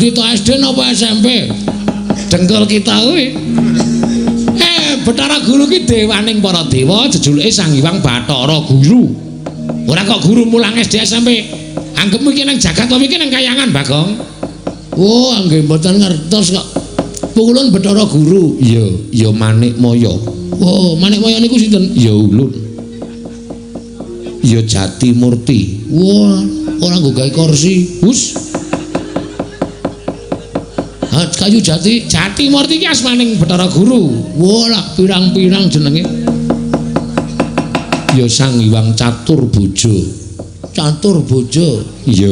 To SD napa SMP? Dengkul kita kuwi. Bathara Guru ki dewaning para dewa, jejuluke Sang Hyang Bathara Guru. Ora kok guru mulang SD SMP. Anggepmu iki nang jagat apa iki nang kayangan, Bagong? Oh, nggih mboten ngertos kok. Pukulun Bathara Guru. Iya, ya Manikmaya. Oh, Manikmaya niku sinten? Ya ulun. Ya Jati Murti. Wah, ora nggo gawe kursi. Hus. Ha, kayu jati, Jati Murti iki asmaning Bathara Guru. Wah, lah pirang-pirang jenenge. Ya Sang Hyang Catur Bojo. Catur Bojo. Iya.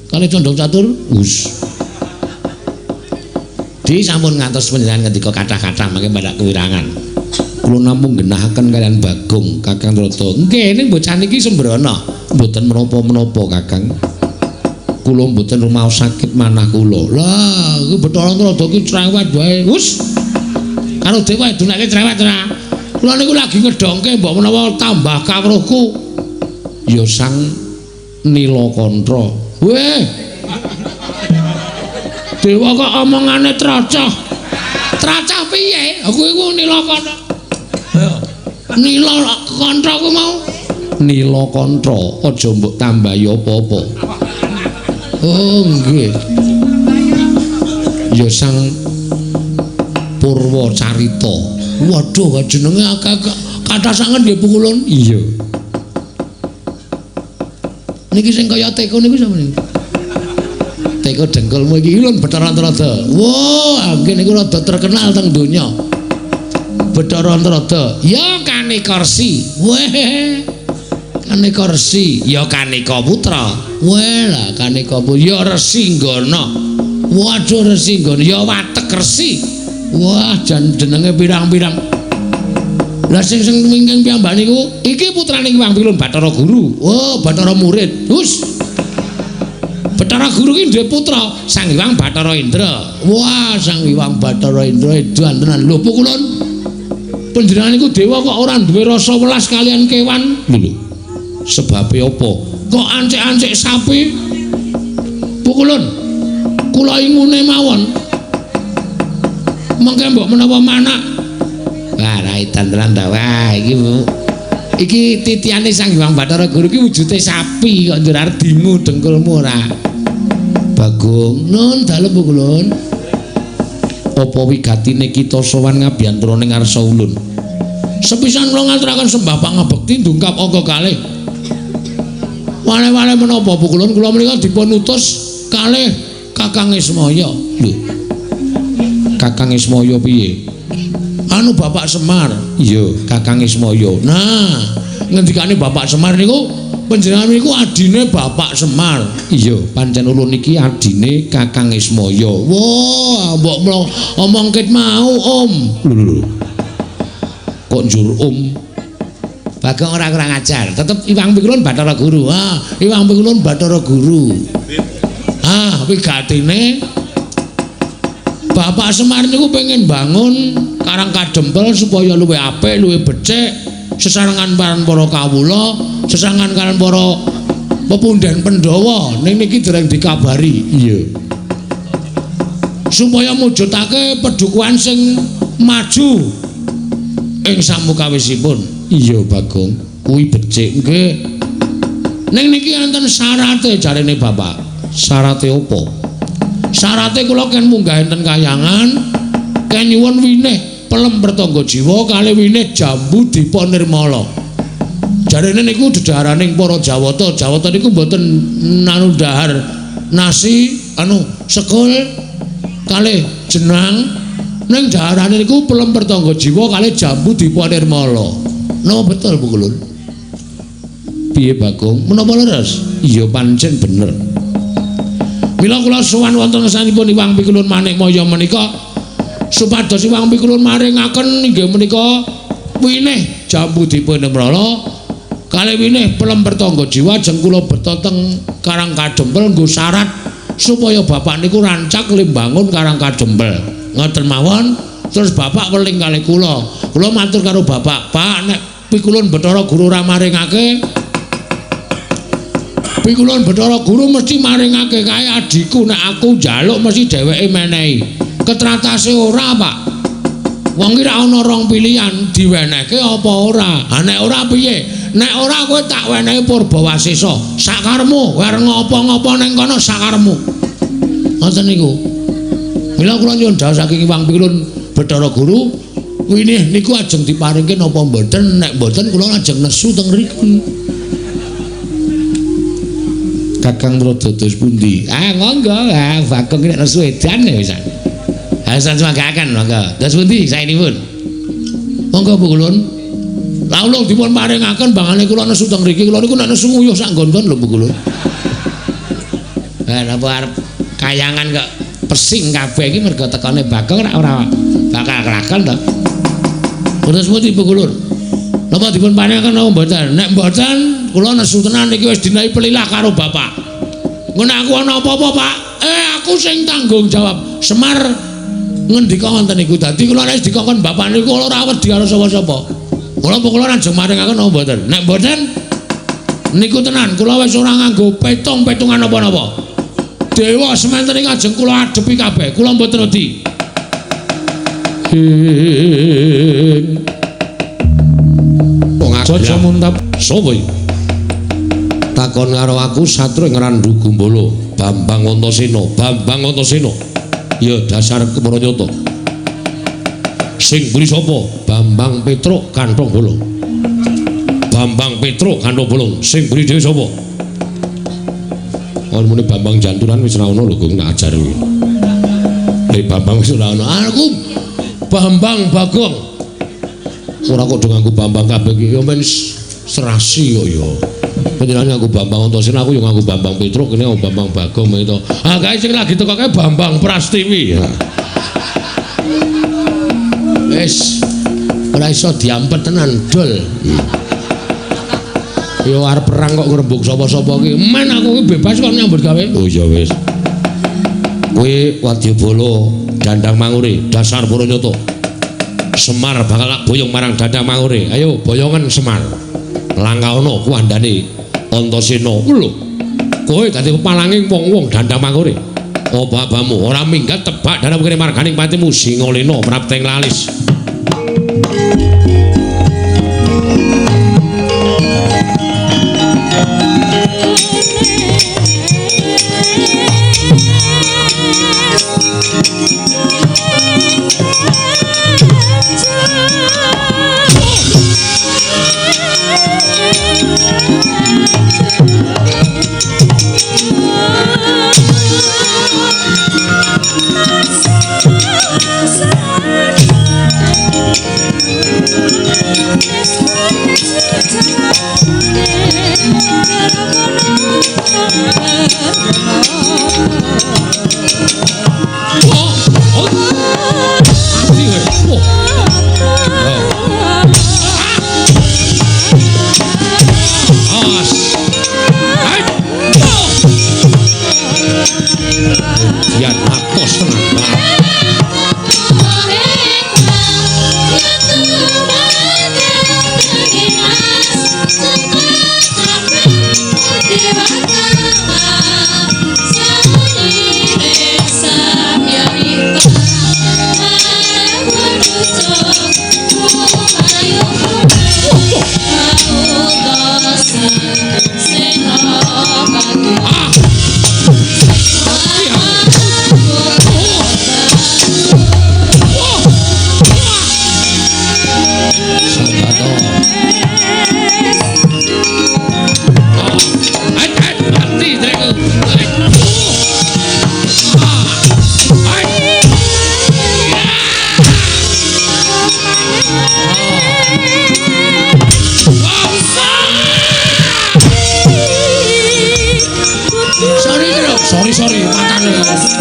Kali condong catur? Hus. Di sampun ngantos panjenengan ngendika kathah-kathah mangke mbadhak kewirangan. Kula namung genahaken kalian Bagong, Kakang Trada. Nggih, ning bocah niki sembrono. Mboten menapa-menapa, Kakang. Kula mboten rumaos sakit manah kula. Lah, iki Bathara Trada ki cerewet wae. Hus. Karo dewa dunake cerewet ora. Kula niku lagi ngedongke mbok menawa tambah kawruhku. Ya Sang Nilakantha. Weh. Dewa kok omongane tracah. Tracah piye? Aku iku Nilakantha. Nilakantha ku mau. Nilakantha, aja mbok tambahi apa-apa. Oh, nggih. Ya Sang Purwa Carita. Waduh, jenenge akeh kathah sanget nggih pukulun. Iya. Niki sing kaya teko niku sapa niku? Teko dengkulmu iki lho Bathara Antarada. Wah, nggih niku rada terkenal teng donya. Bathara Antarada. Ya Kaneka Resi. Weh. Kaneka Resi, ya Kaneka Putra. Weh lah Kaneka Putra, ya Resi Nggana. Waduh Resi Nggana, ya Watek Resi. Wah, jan jenenge pirang-pirang. Lah sing sing wingking piyambak niku iki putrane Hyang Pilun Bathara Guru. Oh, Bathara murid. Hus. Bathara Guru ki duwe putra Sang Hyang Bathara Indra. Wah, Sang Hyang Bathara Indra edan tenan. Lho pukulun. Panjenengan niku dewa kok ora duwe rasa welas kalian kewan? Lho lho. Sebabe apa? Kok ancik-ancik sapi? Pukulun. Kula ingune mawon. Mengke mbok menawa manak. Wah, ra edan tenan ta. Wah, iki Bu. Iki titiane Sang Hyang Bathara Guru iki wujude sapi kok njur arep dingu dengkulmu ora. Bagong, nun dalem pukulun. Apa wigatine kita sowan ngabiyantara ning ngarsa ulun? Sepisan kula ngaturaken sembah pangabekti ndungkap angka kalih. Wale-wale menapa pukulun kula menika dipun utus kalih Kakang Ismaya. Lho. Kakang Ismaya piye? Anu Bapak Semar. Iya, Kakang Ismaya. Nah, ngendikane Bapak Semar niku panjenengan niku adine Bapak Semar. Iya, pancen ulun niki adine Kakang Ismaya. Wah, mbok omong ket mau, Om. Lho lho. Kok njur Om? Bagong ora kurang ajar. Tetep Iwang Pikulun Bathara Guru. Ah, Iwang Pikulun Bathara Guru. Ah, wigatine Bapak Semar niku pengen bangun Karang Kadempel supaya luwih apik, luwih becik, sesarengan kalian para kawula, sesarengan kalian para pepunden Pandhawa. Ning niki dereng dikabari. Iya. Supaya mujudake pedukuhan sing maju ing samukawisipun. Iya, Bagong. Kuwi becik nggih. Ning niki enten syarate jarene Bapak. Syarate apa? Syarate kula ken munggah enten kayangan, ken nyuwun winih pelem pertangga jiwa kali winih jambu dipa nirmala. Jarene niku dedaharaning para Jawata. Jawata niku mboten nanu dahar nasi anu sekul kalih jenang, ning daharane niku pelem pertangga jiwa kalih jambu dipa nirmala. Napa betul Bu Kulun? Piye Bagong? Menapa leres? Iya pancen bener. Mila kula sowan wonten ngersanipun Iwang Pikulun Manikmaya menika supados Iwang Pikulun maringaken inggih menika winih jambu dipun nirmala kalih winih pelem pertangga jiwa jeng kula beta teng Karang Kadempel nggo syarat supaya bapak niku rancak limbangun Karang Kadempel. Ngoten mawon terus bapak weling kalih kula. Kula matur karo bapak, "Pak, nek Pikulun Bathara Guru ora maringake Pikulun Bathara Guru mesti maringake kae adhiku nek aku njaluk mesti dheweke menehi. Ketratase ora, Pak. Wong ki ra ana rong pilihan, diwenehke apa ora. Ha nek ora piye? Nek ora kowe tak wenehi Purbawasesa. Sakarmu, kowe arep ngopo-ngopo ning kono sakarmu. Ngoten niku. Mila kula nyuwun dawuh saking Hyang Pikulun Bathara Guru, winih niku ajeng diparingke napa mboten? Nek mboten kula ajeng nesu teng mriki. Kakang Rada dos pundi? Ah monggo, ah Bagong nek nesu edan ya wisan. Ah samanggaken monggo. Dos pundi saenipun? Monggo Bu Kulun. Lah ulung dipun paringaken bangane kula nesu teng mriki. Kula niku nek nesu nguyuh sak nggon-nggon lho Bu Kulun. Lah napa arep kayangan kok pesing kabeh iki mergo tekane Bagong ora bakal kelakon to. Terus pundi Bu Kulun? Napa dipun paringaken napa mboten? Nek mboten kula nesu tenan iki wis dinahi pelilah karo bapak. Ngono aku ana apa-apa, Pak? Aku sing tanggung jawab. Semar ngendika ngoten niku. Dadi kula nek dikongkon bapak niku kula ora wedi karo sapa-sapa. Kula kula ajeng maringaken napa mboten? Nek mboten niku tenan kula wis ora nganggo petung-petungan napa-napa. Dewa sementen iki ajeng kula adepi kabeh. Kula mboten wedi. Aja muntap sapa iki? Takon karo aku satru ing Randu Gumbala, Bambang Antasena, Bambang Antasena. Ya dasar kemaranyata. Sing mburi sapa? Bambang Petruk Kanthong Bolong. Bambang Petruk Kanthong Bolong. Sing mburi dhewe sapa? Ora muni Bambang Janturan wis ora ono lho Gong tak ajar kuwi. Lek Bambang wis ora ono. Aku Bambang Bagong. Ora kok do nganggo Bambang kabeh iki ya men serasi kok ya. Panjenengan nganggo Bambang Antasena, aku ya nganggo Bambang Petruk, kene nganggo Bambang Bagong to. Ah kae sing lagi teko kae Bambang Prastiwi. Wis ora iso diampet tenan dol. Ya arep perang kok ngrembug sapa-sapa iki. Men aku iki bebas kok nyambut gawe. Oh ya wis. Kowe wadyabala Dandang Mangure, dasar Puranyata. Semar bakal tak boyong marang Dandang Mangure. Ayo boyongan Semar. Langkaana kuwandane Antasena. Lho. Kowe dadi pepalange wong-wong Dandang Mangure. Apa abamu ora minggat tebak dalam kene marganing patimu Singalena prapteng lalis. Sorry, matane. Oh.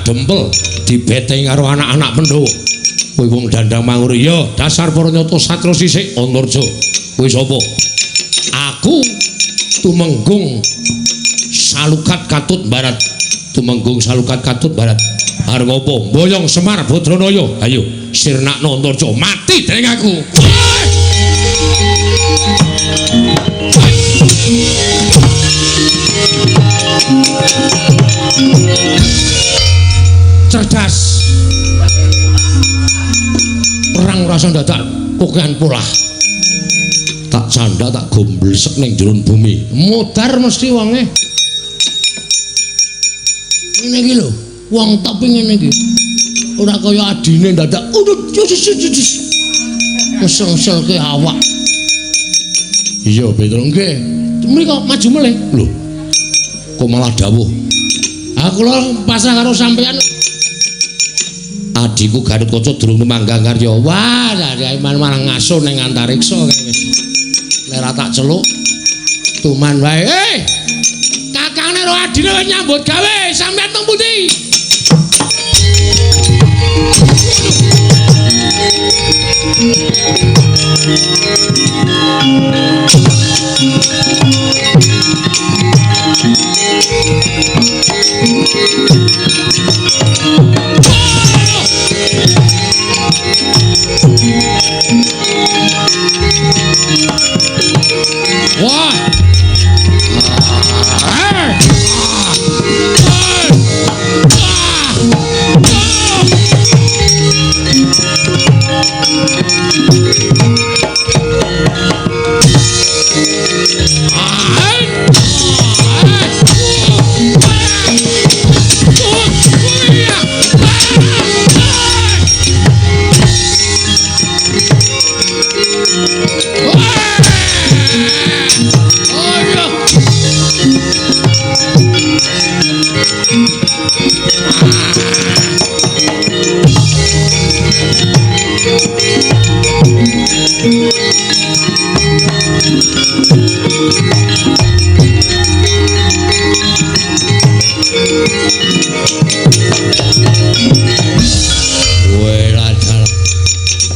Kadempel dibetengi karo anak-anak Pandhawa. Kuwi wong Dandang Mangure ya dasar para nyata satria sisik Antarja. Kuwi sapa? Aku Tumenggung Salukat Katut Barat. Tumenggung Salukat Katut Barat. Arep ngopo? Boyong Semar Badranaya. Ayo sirnakno Antarja mati dening aku. Cerdas. Perang rasa dadak kokehan polah. Tak canda tak gomblesek ning jero bumi. Modar mesti wonge. Ngene iki lho, wong top ngene iki. Ora kaya adine dadak udut. Ngesel-ngeselke awak. Iya, Petro nggih. Mriko maju melih. Lho. Kok malah dawuh. Ah kula pasrah karo sampean. Adhiku Gatotkaca durung tumanggang karya. Wah, dadi malah ngaso ning antariksa kae wis. Nek ora tak celuk tuman wae. Kakangne karo adine wis nyambut gawe, sampean teng pundi? Wah.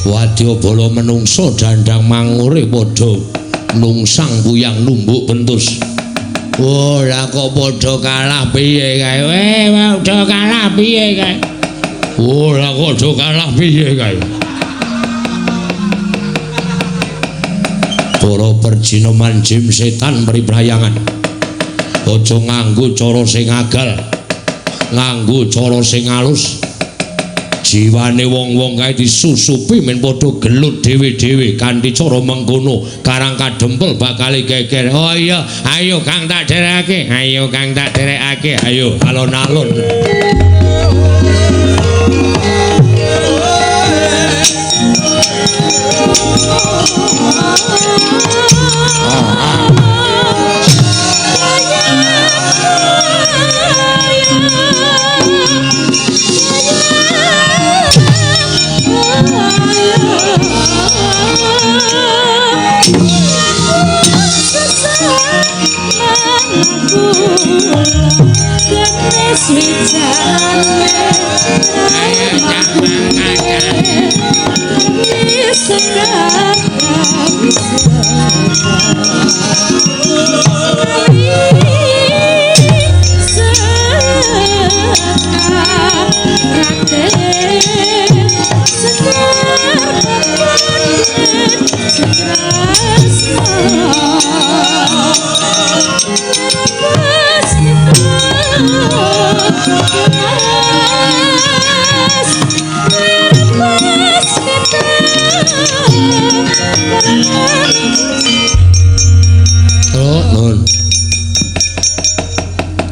Wadyabala menungsa Dandang Mangure padha nungsang puyang numbuk bentus. Oh, lah kok padha kalah piye kae? Padha kalah piye kae? Oh, lah kok padha kalah piye kae? Para perjinoman jim setan priprayangan. Aja nganggo cara sing agal, nganggo cara sing alus. Jiwane wong-wong kae disusupi men padha gelut dhewe-dhewe kanthi cara mengkono Karang Kadempel bakal geger. Oh iya, ayo Kang tak derekake, ayo Kang tak derekake, ayo alon-alon.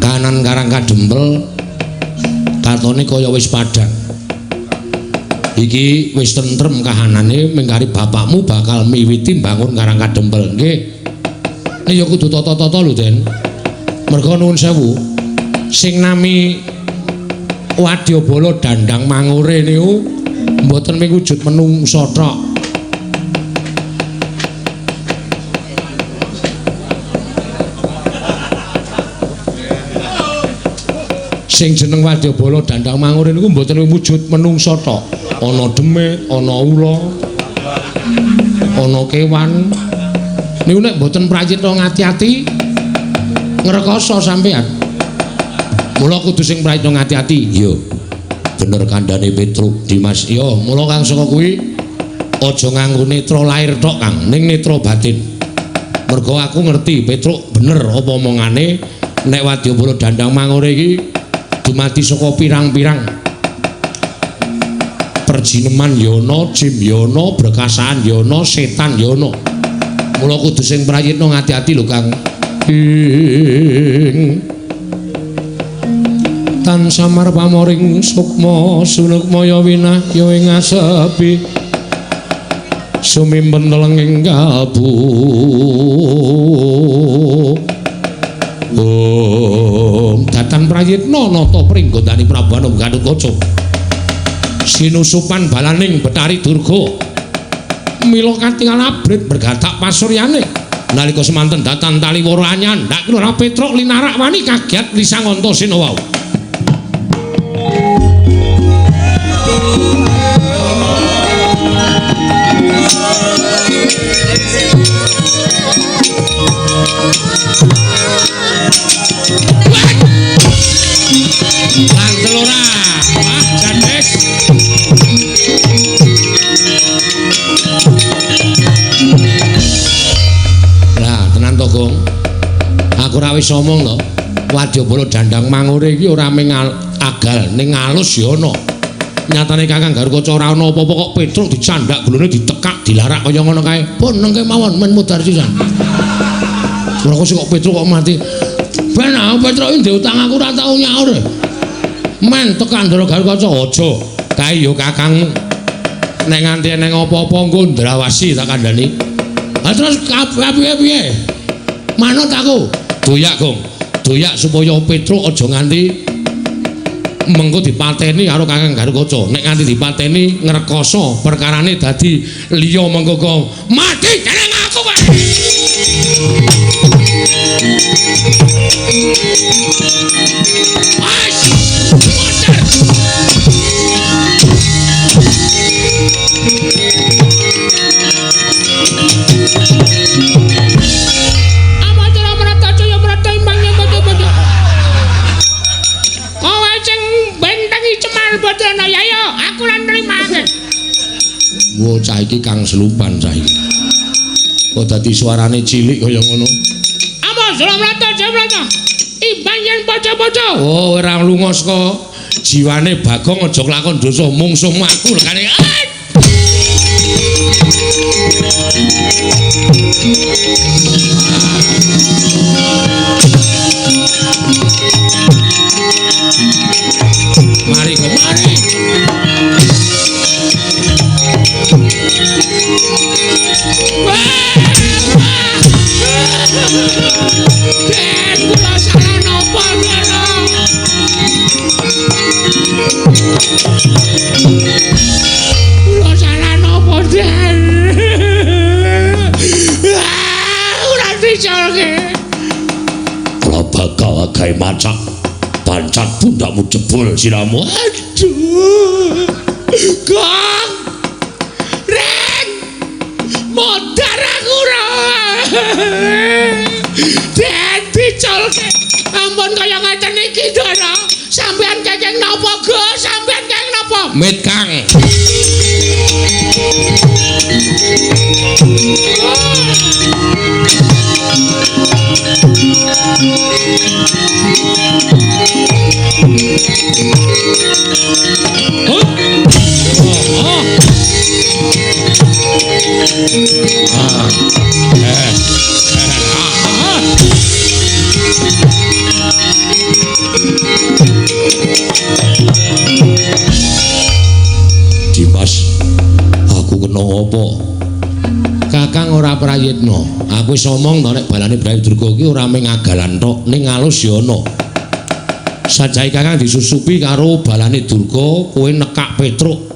Kanan Karang Kadempel katone kaya wis padhang. Iki wis tentrem kahanane mengkari bapakmu bakal miwiti mbangun Karang Kadempel. Nggih. Nek ya kudu tata-tata lho, Den. Merga nuwun sewu, sing nami Wadyabala Dandang Mangure niku mboten mung wujud menungsa tok. Sing jeneng Wadyabala Dandang Mangure niku mboten wujud menungsa tok. Ana demit, ana ula, ana kewan. Niku nek mboten prayitna ngati-ati ngrekoso sampean. Mula kudu sing prayitna ngati-ati. Iya. Bener kandhane Petruk Dimas. Iya, mula kang saka kuwi aja nganggo netra lair tok, Kang, ning netra batin. Mergo aku ngerti Petruk bener apa omongane nek Wadyabala Dandang Mangure iki dumadi saka pirang-pirang perjineman ya ana, jim ya ana, brekasaan ya ana, setan ya ana. Mula kudu sing prayitna ngati-ati lho, Kang. Ing tan samar pamoring sukma sunukmaya winahya ing asepi sumimpen telenging kalbu. Om datan prayitna nata pringgondani Prabu Anom Gatotkaca sinusupan balaning Betari Durga mila katingal abrit bergatak pasuryane nalika semanten datan taliwara anyandhak Lurah Petruk linarak wani kagiat lisang Antasena wau. Lantel ora. Wah, jades. Lah, tenan to, Gong. Aku ora wis omong to. Wadyabala Dandang Mangure iki ora mung agal, ning alus ya ana. Nyatane Kakang Garukaca ora ana apa-apa kok Petruk dicandak gulune ditekak dilarak kaya ngono kae. Pun nengke mawon men mudhar sisan. Ora kok Petruk kok mati. Ben aku Petruk iki ndek utang aku ora tau nyaur. Men tekan Ndara Garukaca aja. Kae ya kakangmu. Nek nganti eneng apa-apa engko ndrawasi tak kandhani. Ha terus piye-piye? Manut aku. Doyak, Gong. Doyak supaya Petruk aja nganti mengko dipateni karo Kakang Garukaca. Nek nganti dipateni ngrekoso perkarane dadi liya mengko kok mati dening aku wae. Wes, modar. Amatera merata jaya merata imbangnya bojo-bojo. Kowe sing bentengi Cemar Badrana ya ayo, aku lan nrimake. Wo cah iki kang selupan cah iki. Kok dadi suarane cilik kaya ngono. Amatera merata jaya merata. Imbang yen bojo-bojo. Oh, ora lunga saka jiwane Bagong aja kelakon dosa mungsuhmu aku lekane. Mari kok mari. Den kula salah napa Ndara? Kula salah napa Den? Ora dicolke. Kula bakal gawe macak pancat pundakmu jebol siramu. Aduh. Gong. Reng. Modar aku ora. Den dicolke. Ampun kaya ngeten iki, Ndara. Sampeyan kekeng napa, Gus? Sampeyan kekeng napa? Mit, Kang. Dimas, aku kena apa? Kakang ora prayitna. Aku wis omong to nek balane Brawi Durga iki ora mung agalan tok, ning alus ya ana. Sajae Kakang disusupi karo balane Durga, kowe nekak Petruk.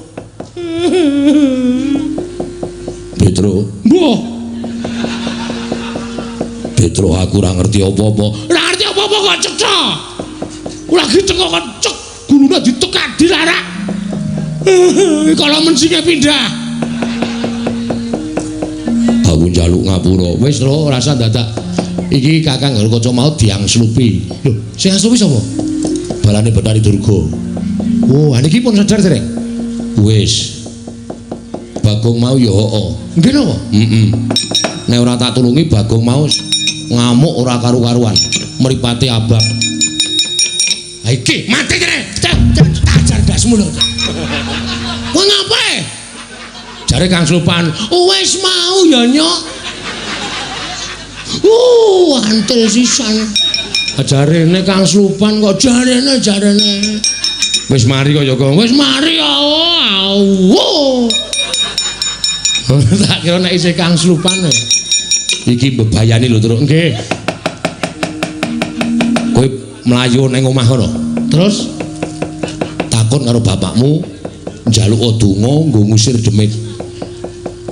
Petruk, mbuh. Petruk aku ora ngerti apa-apa. Ora ngerti apa-apa kok cetha. Lagi cengok cek gulune ditekak dilarak. Kala mensinge pindah. Aku njaluk ngapura. Wis lho rasa dadak iki Kakang Garukaca mau diangslupi. Lho, sing angslupi sapa? Balane Bathari Durga. Oh, niki pun sadar dereng? Wis. Bagong mau ya heeh. Nggih napa? Heeh. Nek ora tak tulungi Bagong mau ngamuk ora karu-karuan. Mripate abang. Ha iki mati kene. Tajar ndasmu lho. Kowe ngapae? Jare Kang Slupan, wis mau ya nyok. Antil sisan. Jarene Kang Slupan kok jarene. Wis mari kok ya kok. Wis mari ya. Tak kira nek isih Kang Slupan. Iki mbebayani lho, Truk. Nggih. Kowe mlayu ning omah kono. Terus takon karo bapakmu njaluk donga nggo ngusir demit.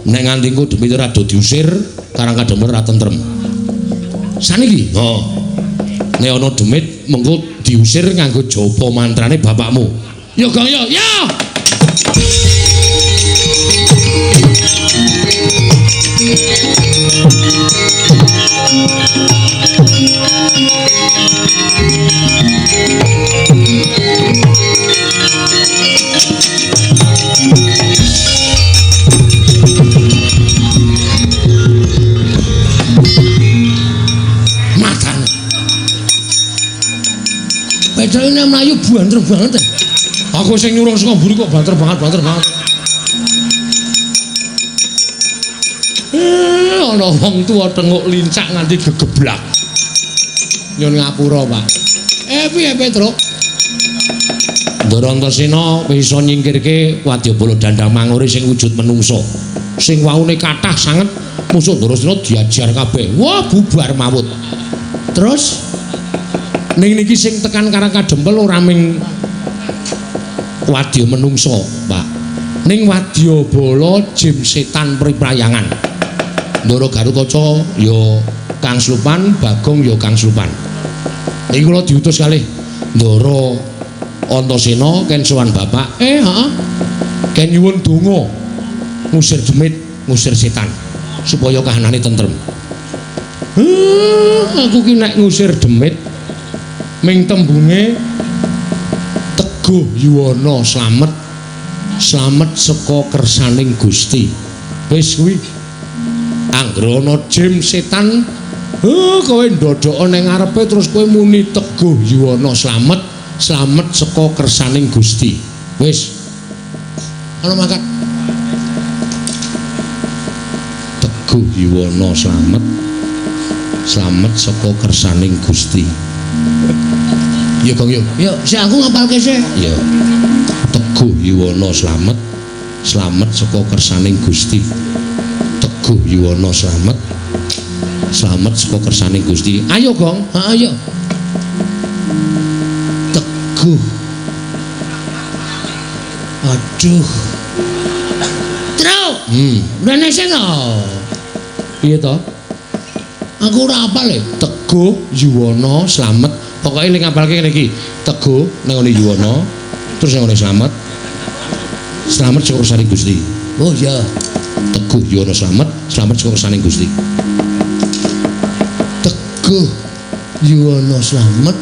Nek nganti engko demit ora do diusir, Karang Kadempel ora tentrem. Saniki? Heeh. Nek ana demit mengko diusir nganggo japa mantrane bapakmu. Ya Gong ya. Ya. Matane. Pedone mlayu banter banget. Aku sing nyurung saka mburi kok banter banget, banter banget. Ana wong tuwa tenguk lincak nganti gegeblak. Nyun ngapura, Pak. Piye Petruk? Ndara Antasena bisa nyingkirke wadyabala Dandang Mangure sing wujud menungsa. Sing waune kathah sanget musuh Ndarasena diajar kabeh. Wah, bubar mawut. Terus ning niki sing tekan Karang Kadempel ora ming wadya menungsa, Pak. Ning wadyabala jim setan priprayangan. Ndara Garukaca ya Kang Slupan, Bagong ya Kang Slupan. Niki kula diutus kalih Ndara Antasena ken sowan bapak. Heeh. Ken nyuwun donga ngusir demit, ngusir setan supaya kahanane tentrem. Aku ki nek ngusir demit ming tembunge teguh yuwana slamet, slamet saka kersaning Gusti. Wis kuwi. Anggere ana jim setan, kowe ndodhoka ning ngarepe terus kowe muni teguh yuwana slamet, slamet saka kersaning Gusti. Wis. Ana mangkat. Teguh yuwana slamet, slamet saka kersaning Gusti. Ya Gong yo. Yo, sik aku ngapalke sik. Ya. Teguh yuwana slamet, slamet saka kersaning Gusti. Teguh yuwana slamet, slamet saka kersaning Gusti. Ayo Gong, ayo. Teguh. Aduh. Truk. Rene sing to. Piye to? Aku ora apal e. Teguh yuwana slamet. Pokoke ning ngapalke ngene iki. Teguh ning ngene yuwana, terus ning ngene slamet. Slamet saka kersaning Gusti. Oh iya. Teguh yuwana slamet, slamet saka kersaning Gusti. Teguh yuwana slamet,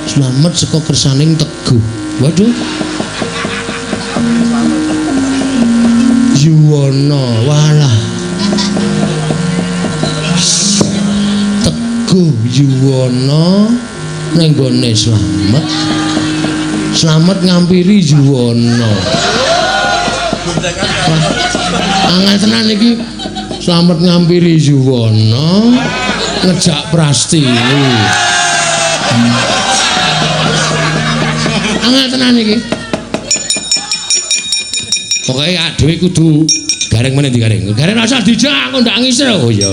slamet saka kersaning Teguh. Waduh. Yuwana walah. Teguh yuwana ning gone slamet, slamet ngampiri yuwana. Angel tenan iki. Slamet ngampiri yuwana ngejak Prastiwi. Angel tenan iki. Pokoke dhewe kudu gareng meneh digareng. Gareng rasa dijak aku ndak ngisir. Oh iya.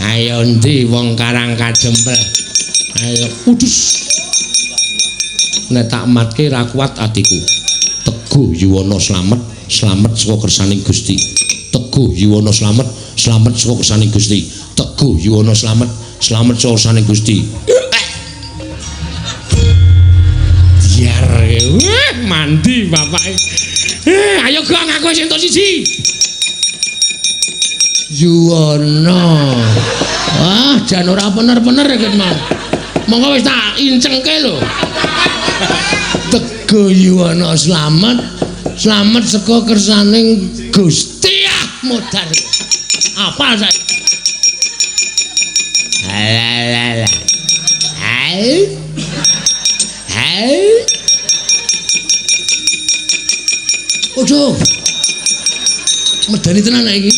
Ayo endi wong Karang Kadempel. Ayo kudus. Nek tak matke ra kuat atiku. Teguh yuwana slamet, slamet saka kersaning Gusti. Teguh yuwana slamet, slamet saka kersaning Gusti. Teguh yuwana slamet, Slamet sane Gusti. Biar mandi bapake. Ayo Gong, aku wis entuk siji. Yuwana. Ah, jan ora bener-bener iki mau. Monggo wis tak incengke lho. Teguh Yuwana slamet. Slamet saka kersaning Gusti. Ah, modar. Apal saiki. Alah. Hai. Hai. Ojo. Medeni tenan iki.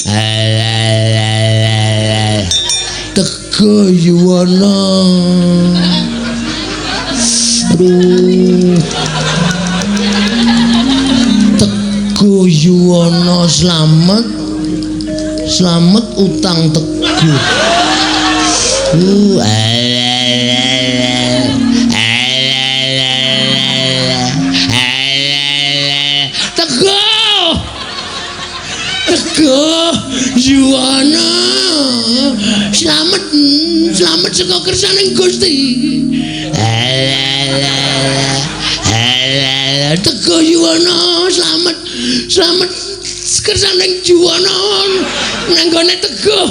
Alah. Teguh Yuwana. Aduh. Teguh Yuwana slamet. Slamet utang teguh. Teguh. Teguh Yuwana. Slamet, slamet saka kersaning Gusti. Teguh Yuwana, slamet, slamet kersaning Yuwana nang gone Teguh.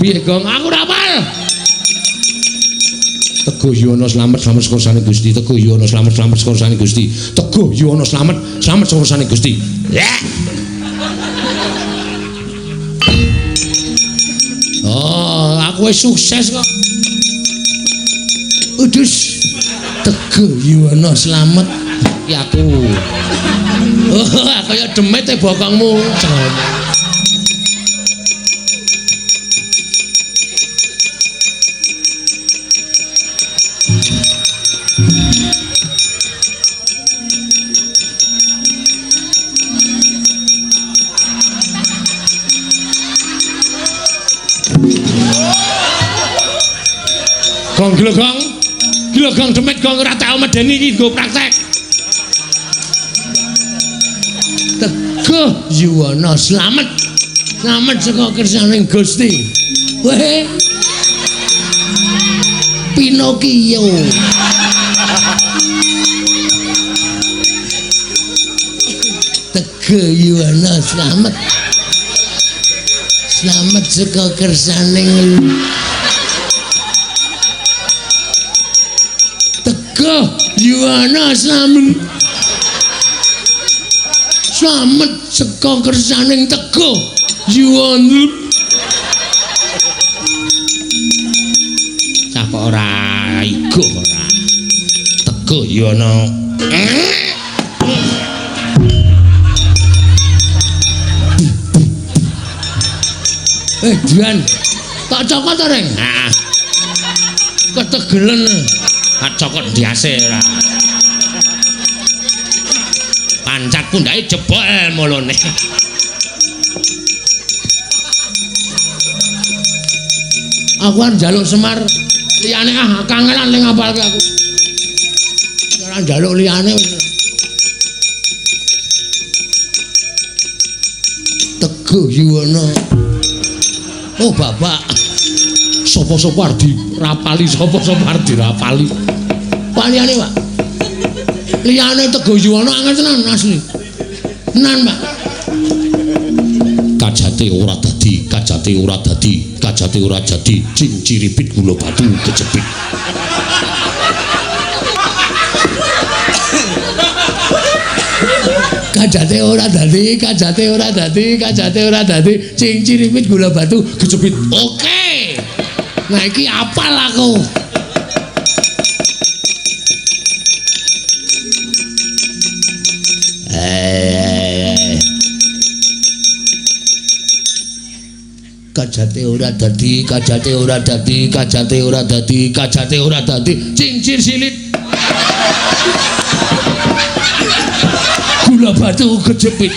Piye Gong, aku ora hafal. Teguh Yuwana slamet, slamet saka kersane Gusti. Teguh Yuwana slamet, slamet saka kersane Gusti. Teguh Yuwana slamet, slamet saka kersane Gusti. Oh, aku wis sukses kok. Udus. Teguh Yuwana slamet iki aku. Oh, kaya demit e bokongmu. Gong gila gong. Gila gong demit gong ora tau medeni iki nggo praktek. Teguh Yuwana slamet. Slamet saka kersaning Gusti. Weh. Pinocchio. Teguh Yuwana slamet. Slamet saka kersaning Teguh Yuwana slamet. Slamet saka kersaning Teguh Yuwana. Cah kok ora iguh ora. Teguh Yuwana. Juan, tak cokot to, Reng? Heeh. Ketegelen. Tak cokot ndiase ora. Pancat pundhake jebol mulune. Aku arep njaluk Semar liyane ah kangelan ning ngapalke aku. Ora njaluk liyane wis. Teguh Yuwana. Oh bapak, sapa-sapa arep dirapali, sapa-sapa arep dirapali. Pak liyane, Pak. Liyane Teguh Yuwana angel tenan asli. Tenan, Pak. Kajate ora dadi, kajate ora dadi, kajate ora jadi, cing ciripit gula batu kejepit. Kajate ora dadi, kajate ora dadi, kajate ora dadi, cing ciripit gula batu kejepit. Oke. Nah iki apal aku. Kajate ora dadi, kajate ora dadi, kajate ora dadi, kajate ora dadi, cincin silit. Gula batu kejepit.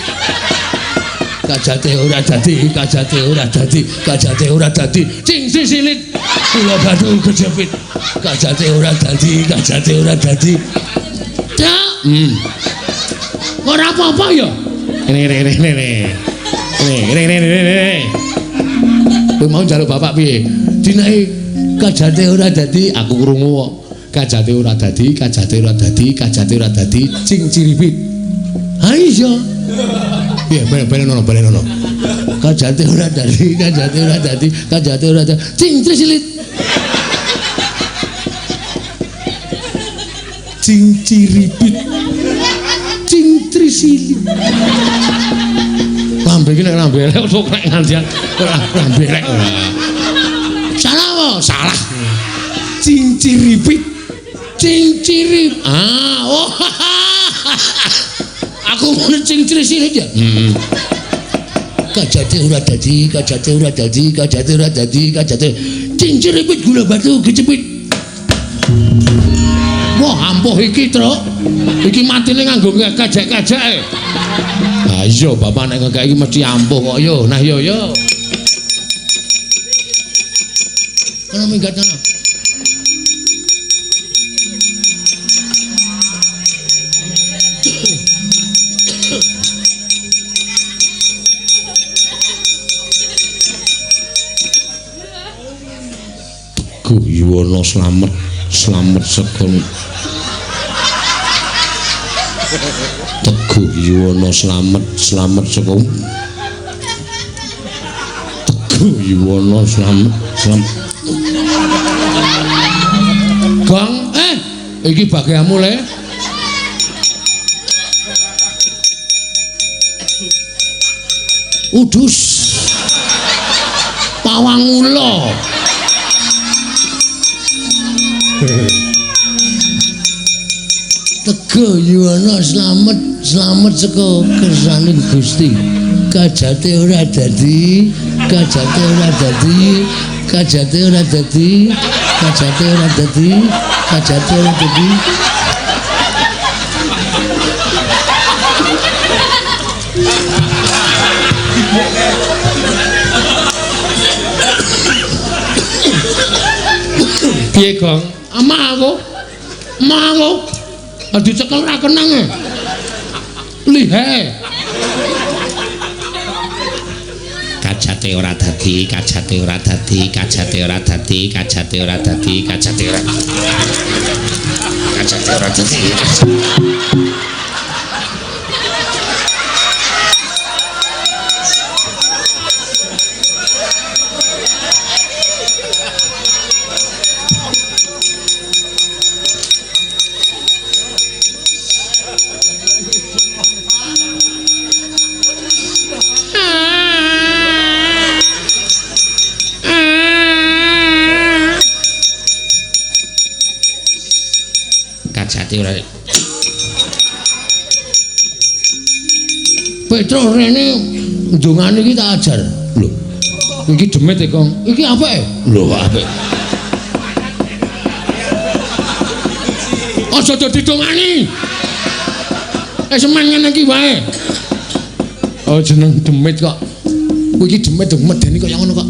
Kajate ora dadi, kajate ora dadi, kajate ora dadi, cincin silit. Gula batu kejepit. Kajate ora dadi, kajate ora dadi. Cak. Ora apa-apa ya. Ngene ngene ngene ngene. Ngene ngene ngene ngene. Kowe mau njaluk bapak piye? Dinake kajate ora dadi, aku krungu kok. Kajate ora dadi, kajate ora dadi, kajate ora dadi, cing ciripit. Ha iya. Piye balen ono, balen ono. Kajate ora dadi, kajate ora dadi, kajate ora dadi, cing trisilit. Cing ciripit. Cing trisilit. Lambe iki nek lambe elek kok nek nganti lambe elek ora. Salah apa? Salah. Cing ciripit. Cing cirip. Ah, oh. Aku muni cing trisilit ya. Heeh. Kajate ora dadi, kajate ora dadi, kajate ora dadi, kajate. Cing ciripit gula batu kecepit. Wah, ampuh iki, Truk. Iki matine nganggo kajak-kajake. Ha iya, bapak nek ngekek iki mesti ampuh kok yo. Nah yo yo. Kono minggat kono. Teguh Yuwana slamet, slamet saka Teguh Yuwana slamet, slamet saka Teguh Yuwana slamet, slamet. Gong, iki bagianmu le. Udus. Pawang ula. Teguh Yuwana slamet, slamet saka kersaning Gusti. Kajate ora dadi, kajate ora dadi, kajate ora dadi, kajate ora dadi, kajate ora dadi. Piye, Gong? Amah aku. Amah aku. Dicekel ora kenang e. Lihe. Kajate ora dadi, kajate ora dadi, kajate ora dadi, kajate ora dadi, kajate ora. Kajate ora dadi. Kajate ora. Petro rene ndongane iki tak ajar. Lho. Iki demit e, Kong. Iki apik? Lho, apik. Aja dadi dongani. Semen ngene iki wae. Oh, jeneng demit kok. Kuwi iki demit medeni kaya ngono kok.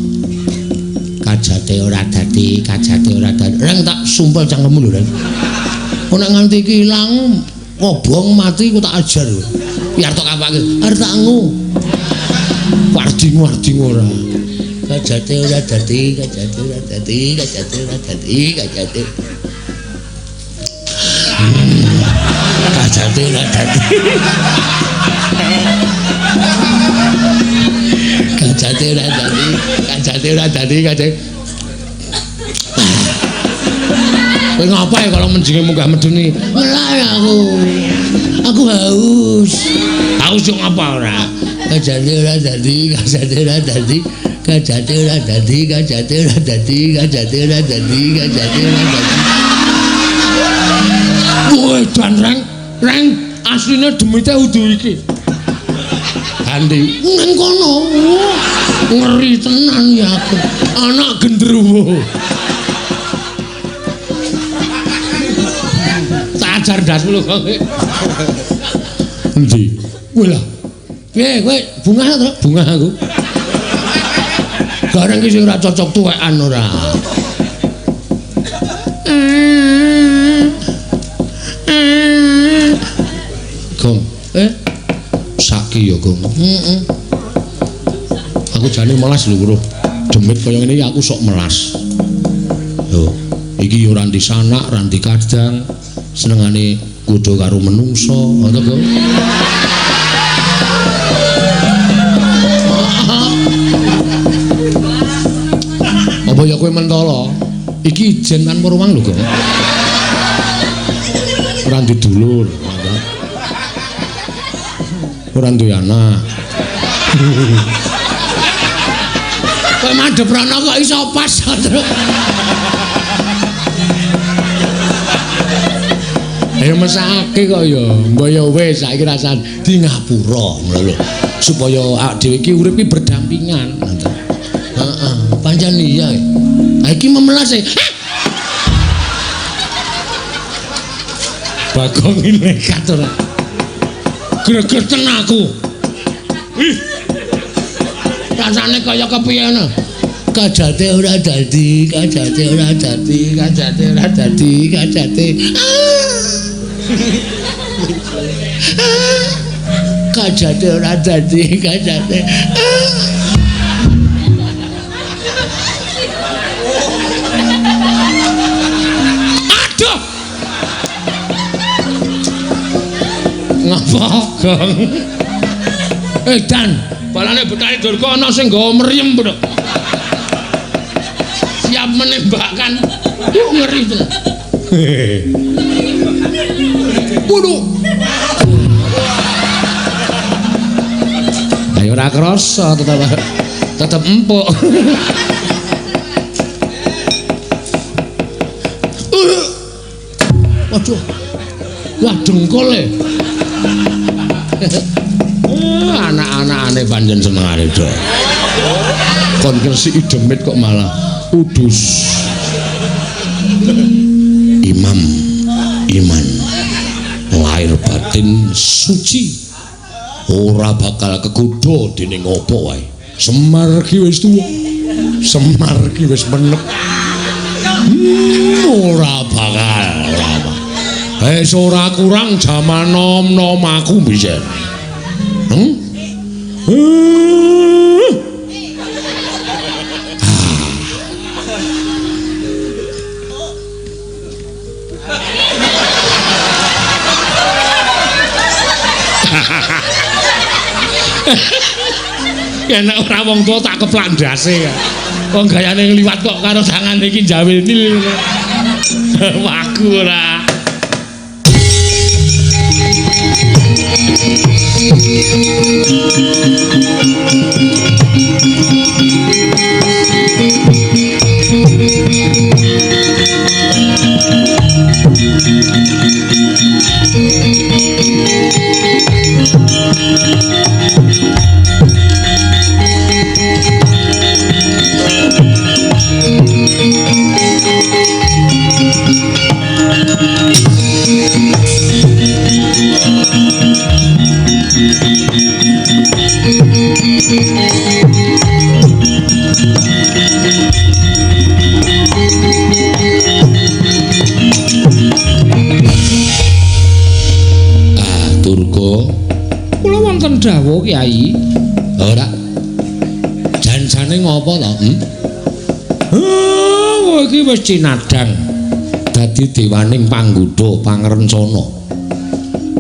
Kajate ora dadi, kajate ora dadi. Reng tak sumpel cangkemmu lho, Reng. Kok nek nganti iki ilang, kobong mati ku tak ajar. Biar tok kapake, arep tak ngu. Warding-warding ora. Kajate ora dadi, kajate ora dadi, kajate ora dadi, kajate. Kajate ora dadi. Kajate ora dadi, kajate ora dadi, kajate. Kowe ngapa ya kalau menjinge munggah medeni? Ngelak aku. Aku haus. Haus yo ngapa ora? Kajate ora dadi, kajate ora dadi, kajate ora dadi, kajate ora dadi, kajate ora dadi, kajate ora dadi. Woi, dan reng, reng asline demite udu iki. Andi nang kono. Ngeri tenan ya aku. Anak gendruwo. Ajar ndasmu lho kok. Endi? Kowe lah. Piye kowe bungah to? Bungah aku. Bareng iki sing ora cocok tuwekan ora. Gong. Saiki ya, Gong. Heeh. Aku jane melas lho, Bro. Demit kaya ngene iki aku sok melas. Lho, iki yo ora ndi sanak, ora ndi kadang, senengane kudu karo menungso, ngono to, Gong. Apa ya kowe mentala? Iki ijen tanpa ruang lho, Gong. Ora ndi dulur, ora duwe anak. Kowe madhep rono kok iso pas, Truk. Ayo mesake kok ya. Mbok ya wis saiki rasah di ngapura ngono lho. Supaya awak dhewe iki urip iki berdampingan, ngoten. Heeh, pancen iya. Ha iki memelas e. Bagong iki nekat ora. Gregeten aku. Ih. Rasane kaya kepiye ngono. Kajate ora dadi, kajate ora dadi, kajate ora dadi, kajate. Kajate ora dadi, kajate. Aduh. Ngapa, Gong? Dan balane Betari Durga ana sing nggawa mriyem, Bro. Siap menembakkan. Ngeri tenan. Waduh. Ayo ora krasa tetep empuk. Waduh. Wah, dengkul e. Anak-anakane pancen senengane do. Kon ngresiki demit kok malah udus. Imam iman lahir batin suci ora bakal kegodha dening apa wae. Semar ki wis tuwa, Semar ki wis menep. Ora bakal, ora bakal. Wis ora kurang jaman nom-nom aku biyen. Nek ora wong tuwa tak keplak ndase. Wong gayane ngliwat kok karo tangane iki jawil nil. Waku ora. Kula wonten dawuh Kyai. Ora. Jan-jane ngopo to? Kowe iki wis cinadhang dadi dewaning panggoda pangrencana.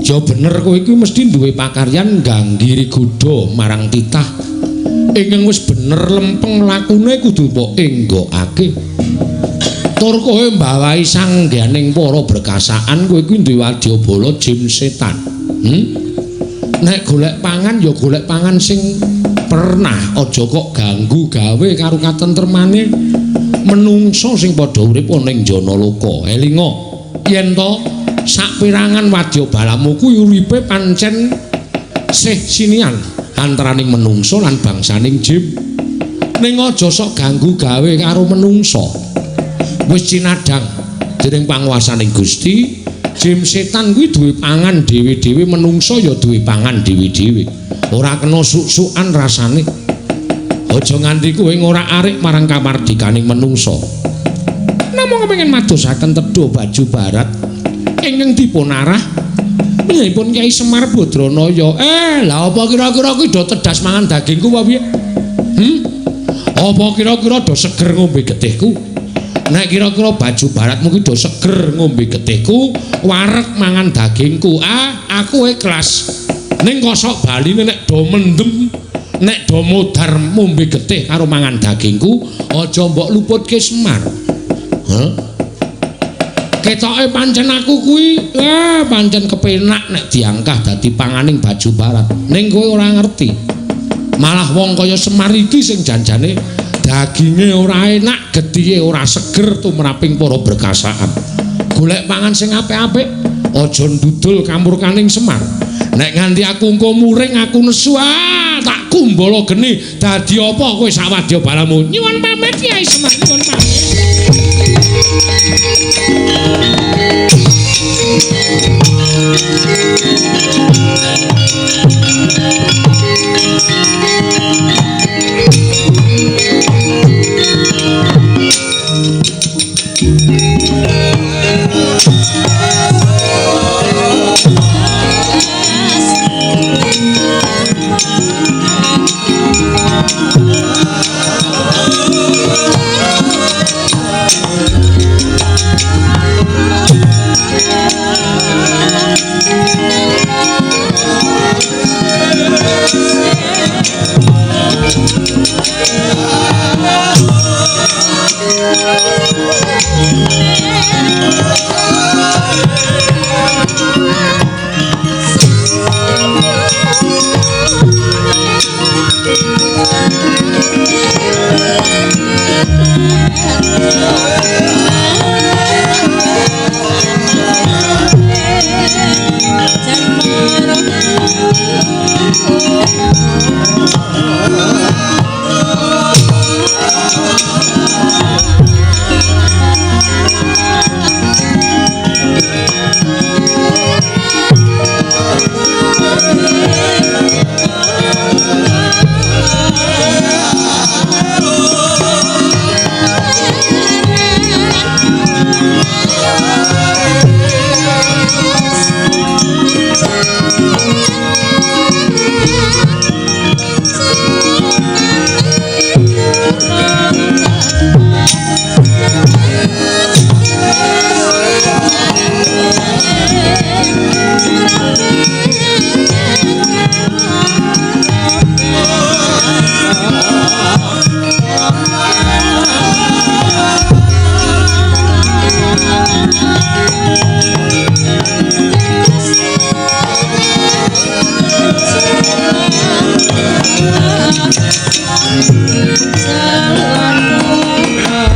Ya bener kowe iki mesti duwe pakaryan ngganggiri godha marang titah. Ingkang wis bener lempeng lakune kudu mbok enggokake. Tur kowe mbawahi sangganing para berkasaan kowe iki duwe wadyabala jim setan. Nek golek pangan ya golek pangan sing pernah, aja kok ganggu gawe karo katentremane menungsa sing padha urip ana ing Janaloka. Elinga yen to saperangan wadyabalamu kuwi uripe pancen sih sinian antaraning menungsa lan bangsaning jim. Ning aja sok ganggu gawe karo menungsa. Wis cinadhang dening panguwasaning Gusti, jim setan kuwi duwe pangan dhewe-dhewe, menungsa ya duwe pangan dhewe-dhewe. Ora kena suk-sukan rasane. Aja nganti kowe ngorak-arik marang kamardikaning menungsa. Namung kepengin madosaken tedha baju barat ingkang dipunarah Panjenenganipun Kyai Semar Badranaya. Lah apa kira-kira kuwi do tedas mangan dagingku apa piye? Apa kira-kira do seger ngombe getihku? Nek kira-kira baju baratmu ki do seger ngombe getihku, wareg mangan dagingku. Ah, aku ikhlas. Ning kosok baline nek do mendem, nek do modar ngombe getih karo mangan dagingku, aja mbok luputke Semar. Hah? Ketoke pancen aku kuwi, pancen kepenak nek diangkah dadi panganing baju barat. Ning kowe ora ngerti. Malah wong kaya Semar iki sing janjane daginge ora enak, getihe ora seger tumraping para berkasaan. Golek pangan sing apik-apik, aja ndudul kamurkaning Semar. Nek nganti aku engko muring, aku nesu, tak kumbala geni. Dadi apa kowe sawadya balamu? Nyuwun pamit Kyai Semar, nyuwun pamit.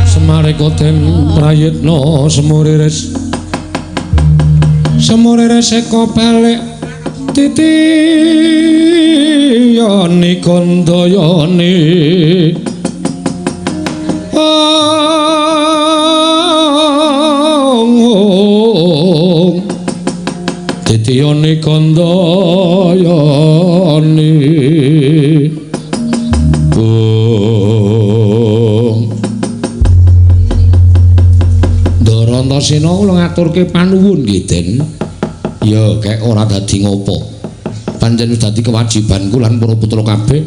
Semareka den prayitna semuriris. Semuriris eka balik titiyani kandayani. Ong titiyani kandayani. Antasena kula ngaturke panuwun nggih Den. Ya kek ora dadi ngopo. Pancen wis dadi kewajibanku lan para putra kabeh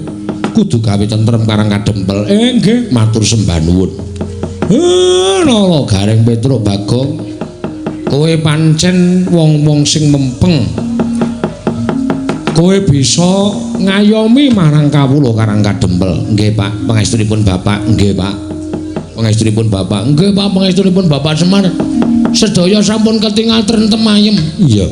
kudu gawe tentrem karang kadempel. Nggih, matur sembah nuwun. Nala Gareng Petruk Bagong, kowe pancen wong-wong sing mempeng. Kowe bisa ngayomi marang kawula karang kadempel. Nggih Pak, pangestunipun Bapak. Nggih Pak. Pangestunipun Bapak. Nggih Pak, pangestunipun Bapak Semar. Sedaya sampun ketingal trentem ayem. Iya.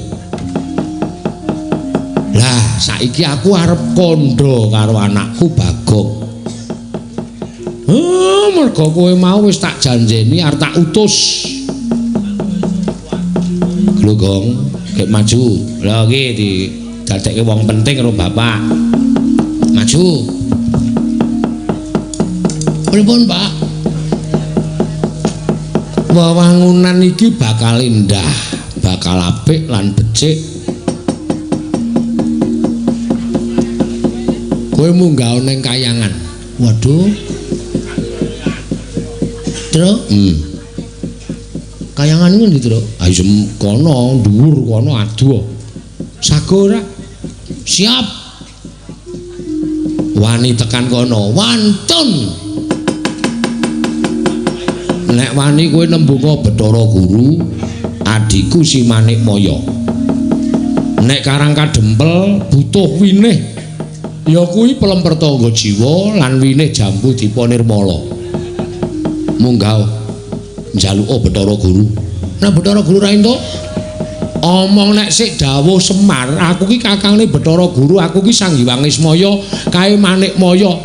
Lah, saiki aku arep kandha karo anakku Bagong. Mergo kowe mau wis tak janjeni arep tak utus. Lho Gong, gek maju. Lha iki didadekke wong penting karo bapak. Maju. Pripun, Pak? Wewangunan iki bakal indah, bakal apik lan becik. Kowe munggah ning kayangan. Waduh. Tru? Kayangan iku ndi, Tru? Ah, kono dhuwur kono adoh. Sago ora? Siap. Wani tekan kono, wantun. Nek wani kowe nembunga Bathara Guru, adhiku si Manikmaya. Nek Karang Kadempel butuh winih, ya kuwi pelem pertangga jiwa lan winih jambu dipa nirmala. Munggah njaluka Bathara Guru. Nek Bathara Guru ra entuk, omong nek sik dawuh Semar, aku ki kakangne Bathara Guru, aku ki Sang Hyang Ismaya, kae Manikmaya.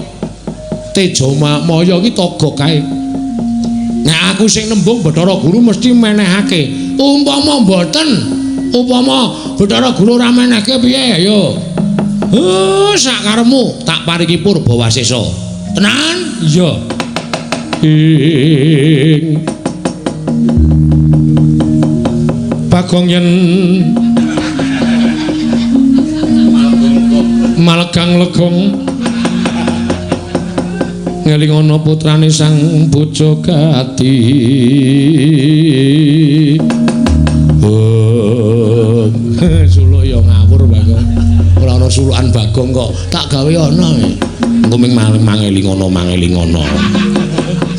Teja Maya ki toga kae. Nek aku sing nembung Bathara Guru mesti menehake. Umpama mboten, upama Bathara Guru ora menehke piye ayo? Sak karepmu tak paringi purba wasesa. Tenan? Iya. Ing Bagong yen malegang legong ngelingono putrane sang Bojogati. Oh, suluk ya ngawur Bagong. Ora ana sulukan Bagong kok tak gawe ana. Engko ming mangelingono mangelingono.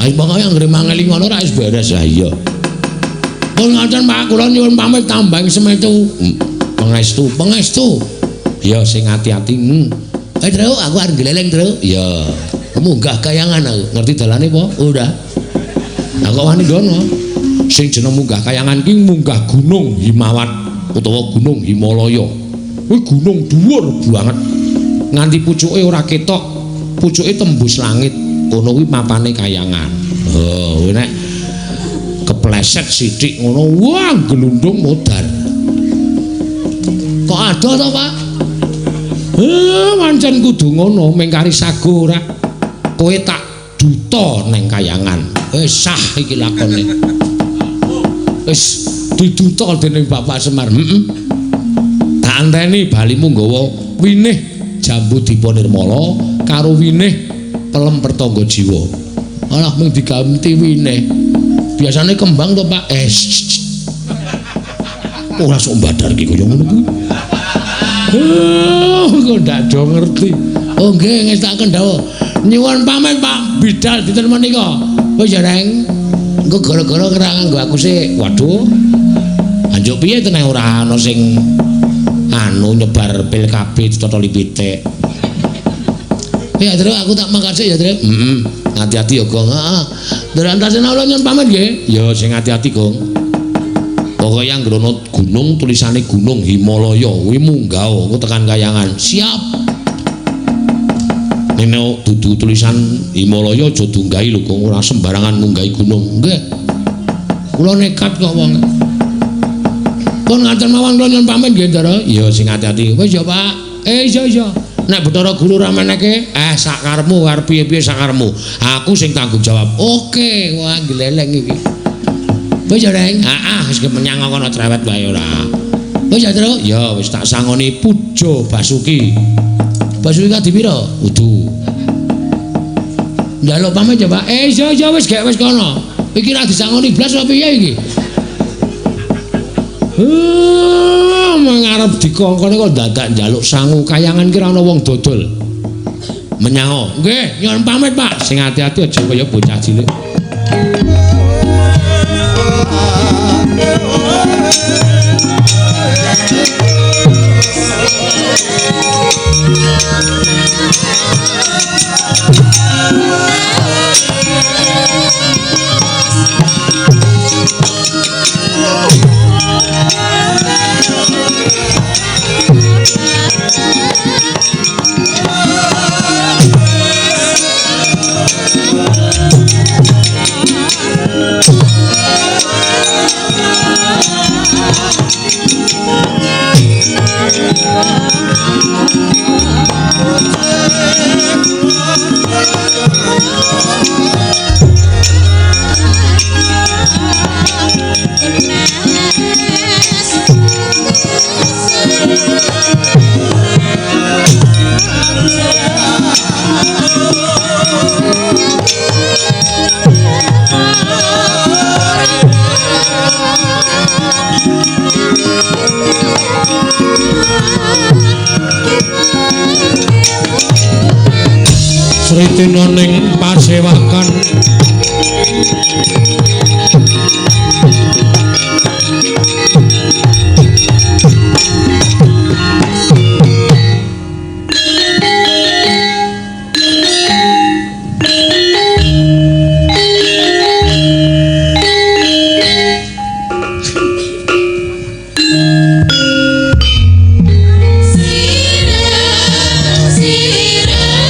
Ayo pokoke anggere mangelingono ora wis beres. Ha iya. Pun ngoten Pak, kula nyuwun pamit tambang semetu. Pangestu, pangestu. Ya sing ati-ati. Eh Truk, aku arep gleleng Truk. Ya. Munggah kayangan aku. Ngerti dalane apa? Ora. Lah kok wani ngono? Sing jeneng munggah kayangan ki munggah Gunung Himawat utawa Gunung Himalaya. Kuwi gunung dhuwur banget. Nganti pucuke ora ketok, pucuke tembus langit. Kono kuwi mapane kayangan. Oh, nek kepleset sithik ngono, wah glundung modar. Kok adoh to, Pak? Pancen kudu ngono, mengkari sago ora. Kowe tak duta neng kayangan. Wis sah iki lakone. Wis diduta dening Bapak Semar. Heeh. Tak anteni balimu nggawa winih jambu dipa nirmala karo winih pelem pertangga jiwa. Alah mung diganti winih. Biasane kembang to, Pak. Ora sok mbadar iki kaya ngono kuwi. Kok ndak do ngerti. Oh nggih, ngestaken dawuh. Nyuwun pamit Pak Bidal dinten menika. Wis ya, Reng. Engko gara-gara ora nganggo aku sik. Waduh. Anjuk piye teneh ora ana sing anu nyebar pil KB ditotoli pitik. Ya, Truk, aku tak mangkat sik ya, Truk. Heeh. Hati-hati ya, Gong. Heeh. Ndara antasena kula nyuwun pamit nggih. Ya sing hati-hati, Gong. Pokoke anggere ana gunung tulisane Gunung Himalaya kuwi munggah engko tekan kayangan. Siap. Nek dudu tulisan Himalaya aja dunggahi lho, Gong, ora sembarangan munggahi gunung. Nggih. Kula nekat kok wong. Pun ngaten mawon kula nyuwun pamit nggih, Ndara. Ya sing hati-hati. Wis ya, Pak. Iya iya. Nek Bathara Guru ora meneke, sak karepmu arep piye-piye sak karepmu. Aku sing tanggung jawab. Oke, wah gleleng iki. Wis ya, Reng. Heeh, wis menyang kono cerewet wae ora. Wis ya, Truk. Ya wis tak sangoni Puja Basuki. Basuki kadi pira? Kudu. Njaluk pamit ya, Pak. Iya iya wis gek wis kono. Iki ra disangoni blas apa piye iki? Mengarep dikongkone kok dadak njaluk sangu kayangan ki ora ana wong dodol. Menyango. Nggih, nyuwun pamit, Pak. Sing ati-ati aja kaya bocah cilik. Dina ning pasewakan. Sirah, sirah,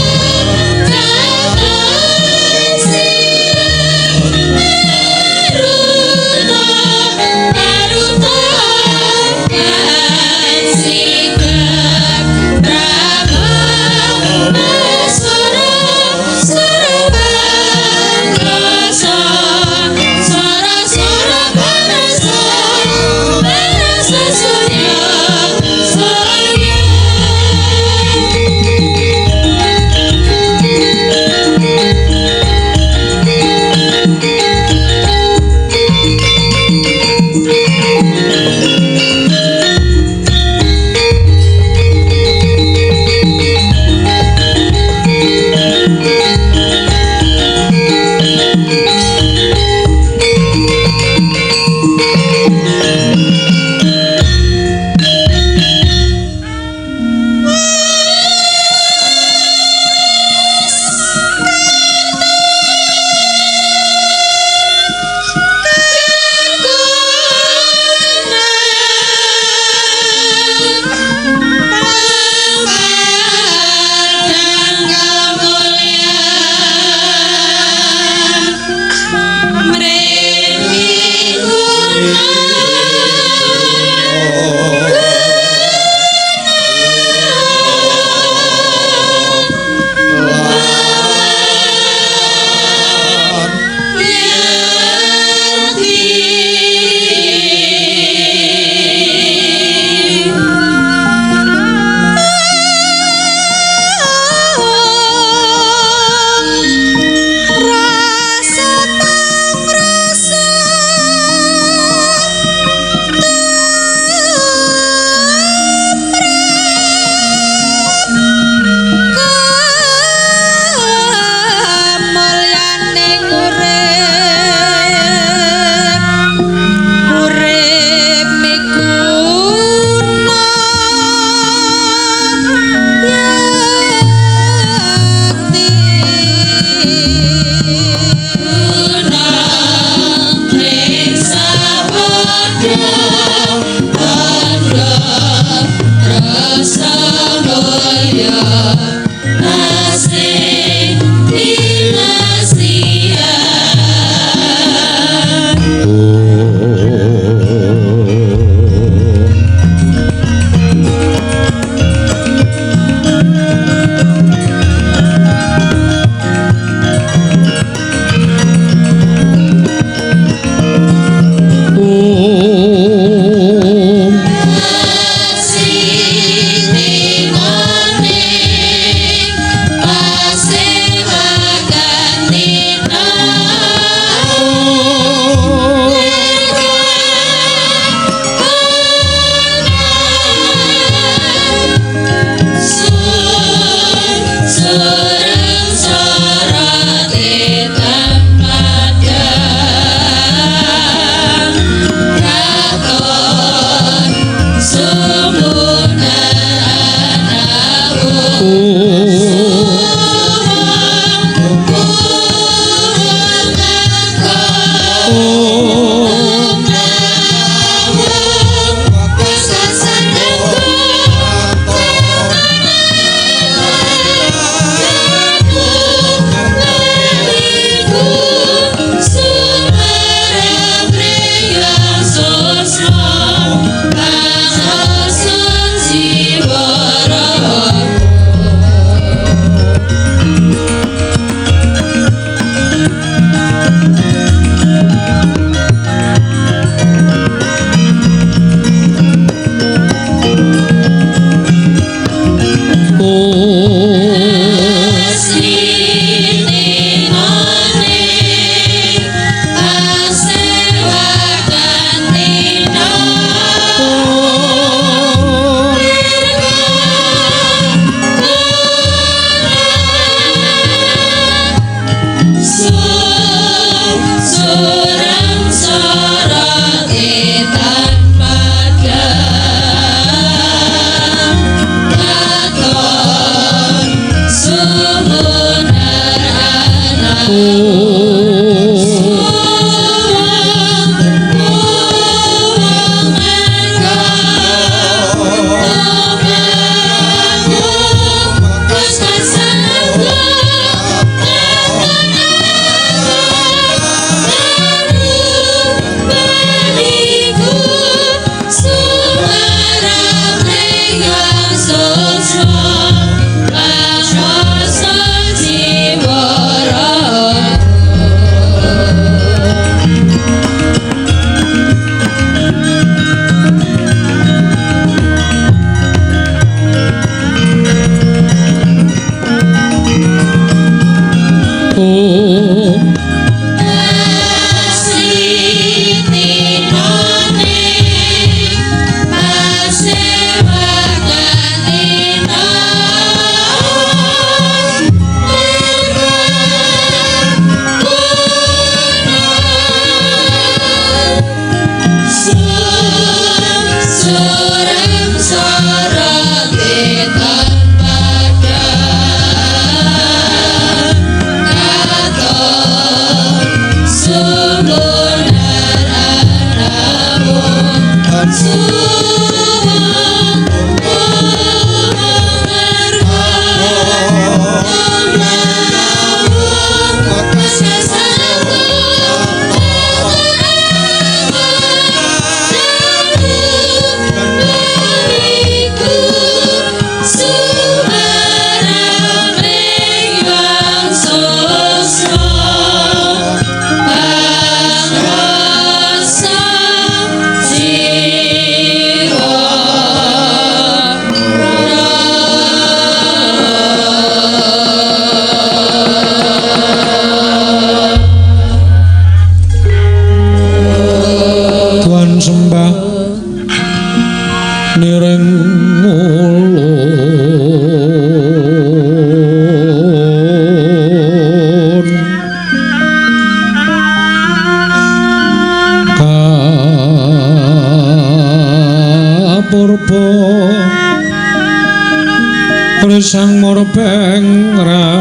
Sang murbeng rat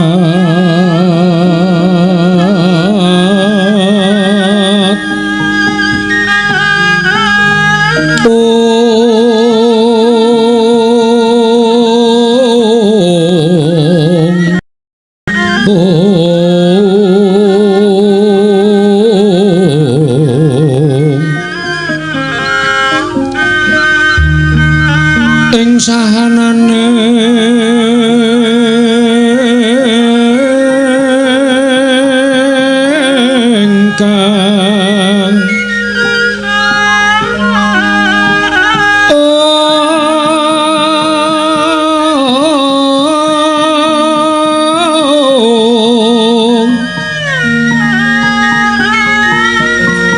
ing sahanane ingkang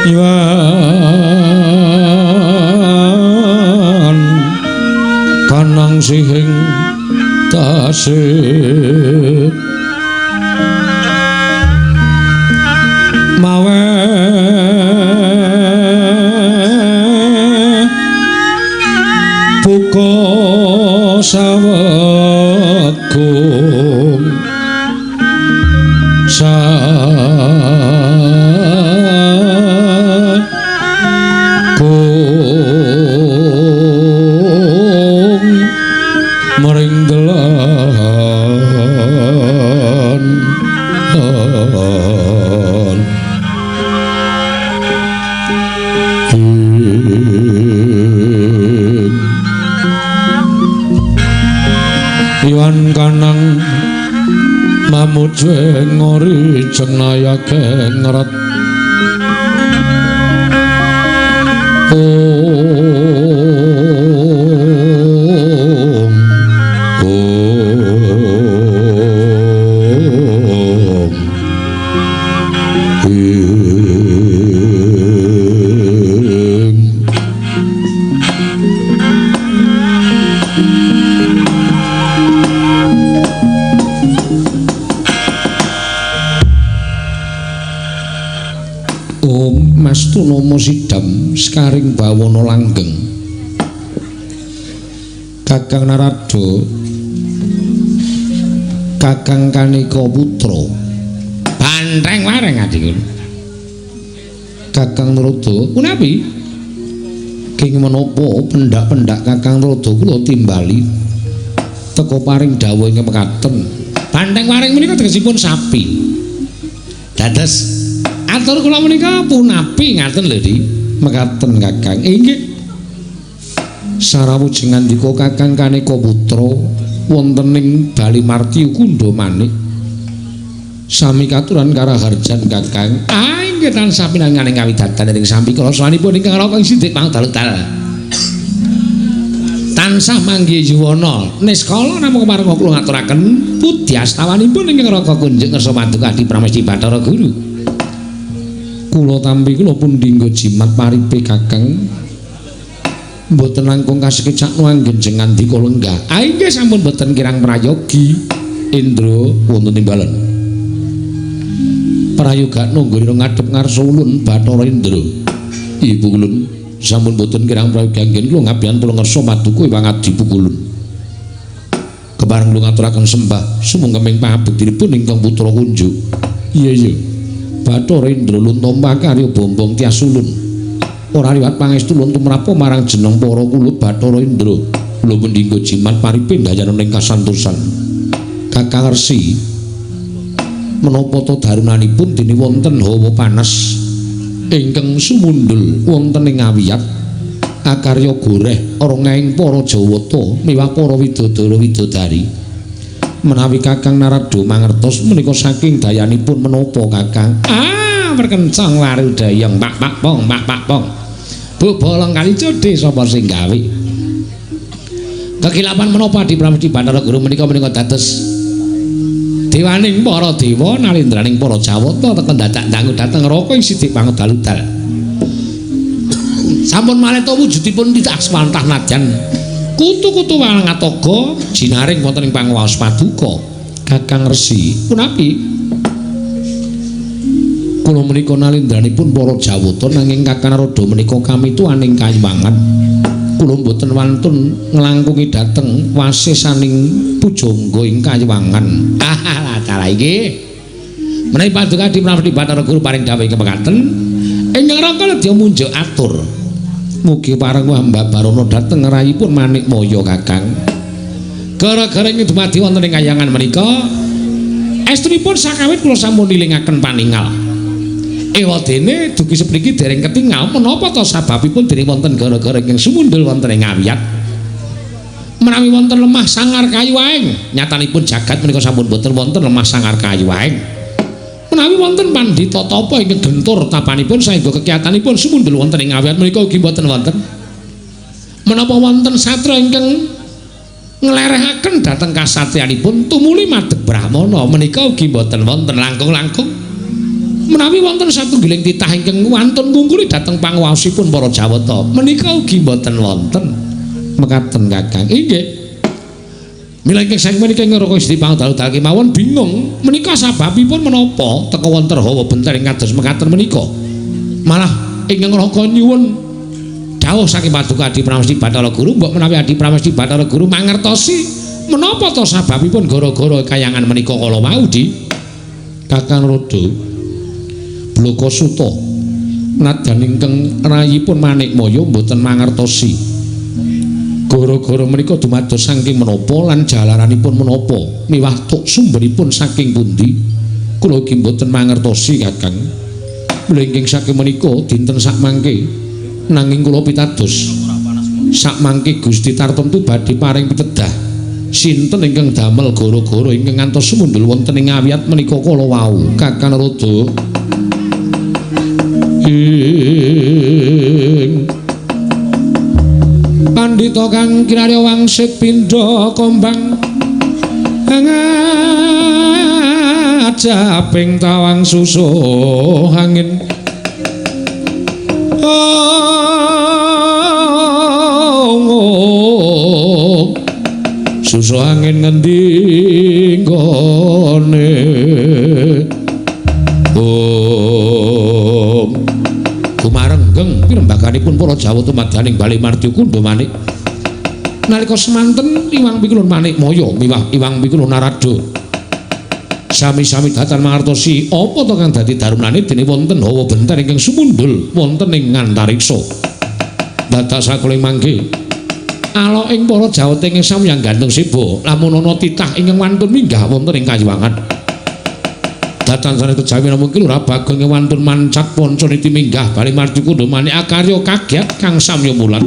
Iwan kanang sihing tasih mawe buka sawegung sagung mering delan Iwan kanang mamujeng ngori jenayake ngret ong ong ing Om Mas Tunomo Sidam sekaring bawana langgeng Kakang Narada Kakang Kaneka Putra Banteng wareng adikku. Kakang Narada punapi king menapa pendak-pendak Kakang Narada kula timbali teka paring dawuh ing mekaten. Banteng wareng menika tegesipun sapi. Dados atur kula menika punapi ngaten lho Dik. Mekaten Kakang. Inggih. Sarawujeng ngandika Kakang Kaneka Putra wonten ing Bali Marti Kundha Manik. Sami katuran karaharjan Kakang. Ah inggih tansah pinanganing kawidatan ing sambikala sawanipun ingkang raka ing sidik pangdalu-dal. Tansah manggih yuwana niskala namung kepareng kula ngaturaken pudyastawanipun ingkang raka kunjuk ngersa paduka Adi Pramesti Bathara Guru. Kula tampi kula pundi nggo jimat paripe Kakang. Mboten langkung kasekecakno anggen ngandika lenggah. Ah inggih sampun boten kirang prayogi Indra wonten timbalan. Prayogakno nggone ngadhep ngarsa ulun Bathara Indra. Ibu ulun sampun boten kirang prayogi anggen kula ngabiyantu ngersa paduka Iwang Adipu ulun. Kepareng kula ngaturaken sembah sumangga pangabektinipun ingkang putra kunjuk. Iya iya. Bathara Indra lun tompa karya bombong tias ulun. Ora liwat pangestu lun tumrap marang jeneng para kula Bathara Indra. Kula mendinggo jimat paripe ndayana ing kasantosan. Kakang Resi, menapa ta darunanipun dene wonten hawa panas ingkang sumundul wonten ing awiyat akarya goreh ora ing para Jawata miwah para widodara widodari. Menawi Kakang Narada mangertos menika saking dayanipun menapa Kakang? Ah, perkencang warudayang pak pak pong pak pak pong. Bu bolong kali jodhe sapa sing gawe? Kekilapan menapa Adi Pramesti Bathara Guru menika menika dados dewaning para dewa nalendraning para Jawata teken dadak dangu dhateng neraka ing sidik pangedal-udal. Sampun maleta wujudipun tidak swantah nadyan kutu-kutu wangatoga jinaring wonten ing panguwaos paduka. Kakang Resi, punapi? Kula menika nalendranipun para Jawata nanging Kakang Narada menika kamituaning kayuwangan. Kula mboten wantun nglangkungi dhateng wasesaning pujangga ing kayuwangan. Ah, lah iki. Menawi paduka Adi Pramesti Bathara Guru paring dawuh ingkang mekaten, ingkang raka ledya munjuk atur. Mugi pareng hamba barono dhateng rayipun Manikmaya Kakang. Gara-gara ing dumadi wonten ing kayangan menika, estunipun sakawit kula sampun nilingaken paningal. Ewadene dugi sepriki dereng ketingal menapa ta sababipun dene wonten gara-gara ingkang sumundul wonten ing awiyat. Menawi wonten lemah sangar kayu aeng, nyatanipun jagat menika sampun boten wonten lemah sangar kayu aeng. Menawi wonten pandhita tapa ingkang gentur tapanipun saengga kekiyatanipun sumundul wonten ing awiyat menika ugi boten wonten. Menapa wonten satra ingkang nglerehaken dhateng kasatriyanipun tumuli madeg brahmana menika ugi boten wonten langkung-langkung. Menawi wonten satunggiling titah ingkang wantun ngungkuli dhateng panguwaosipun para Jawata menika ugi boten wonten. Mekaten Kakang. Inggih. Mila ingkang saking menika ngraka Gusti pangdal-dal kemawon bingung menika sababipun menapa teka wonten hawa benter ing kados mekaten menika. Malah ingkang ngraka nyuwun dawuh saking paduka Adi Pramesti Bathara Guru mbok menawi Adi Pramesti Bathara Guru mangertosi menapa ta sababipun gara-gara kayangan menika kala wau di Kakang Rada Blaka Suta nadyan ingkang rayipun Manikmaya mboten mangertosi gara-gara menika dumados saking menapa lan jalaranipun menapa miwah tuk sumberipun saking pundi kula ugi mboten mangertosi Kakang. Mula ingkang saking menika dinten sakmangke nanging kula pitados sakmangke Gusti tartemtu badhe paring pitedah sinten ingkang damel gara-gara ingkang ngantos sumundul wonten ing awiyat menika kala wau Kakang Narada. Ing pandhita kang kinarya wangsit pindha kombang ngajaping tawang susuh angin oh, susuh angin ngendi nggone oh gumarenggeng pirembaganipun para Jawata madyaning Bali Mardi Kundha Manik. Nalika semanten Iwang Pikulun Manikmaya miwah Iwang Pikulun Narada sami-sami datan mangertosi apa to kang dadi darunane dene wonten hawa benter ingkang sumundul wonten ing antariksa. Dadak sakuling mangke alok ing para Jawata ingkang samyang gantung siba lamun ana titah ingkang wantun minggah wonten ing kayuwangan. Datan sanes kejawi namung Lurah Bagong wantun mancak ponco niti minggah bali mardi kundha manik akarya kaget kang samya mulat.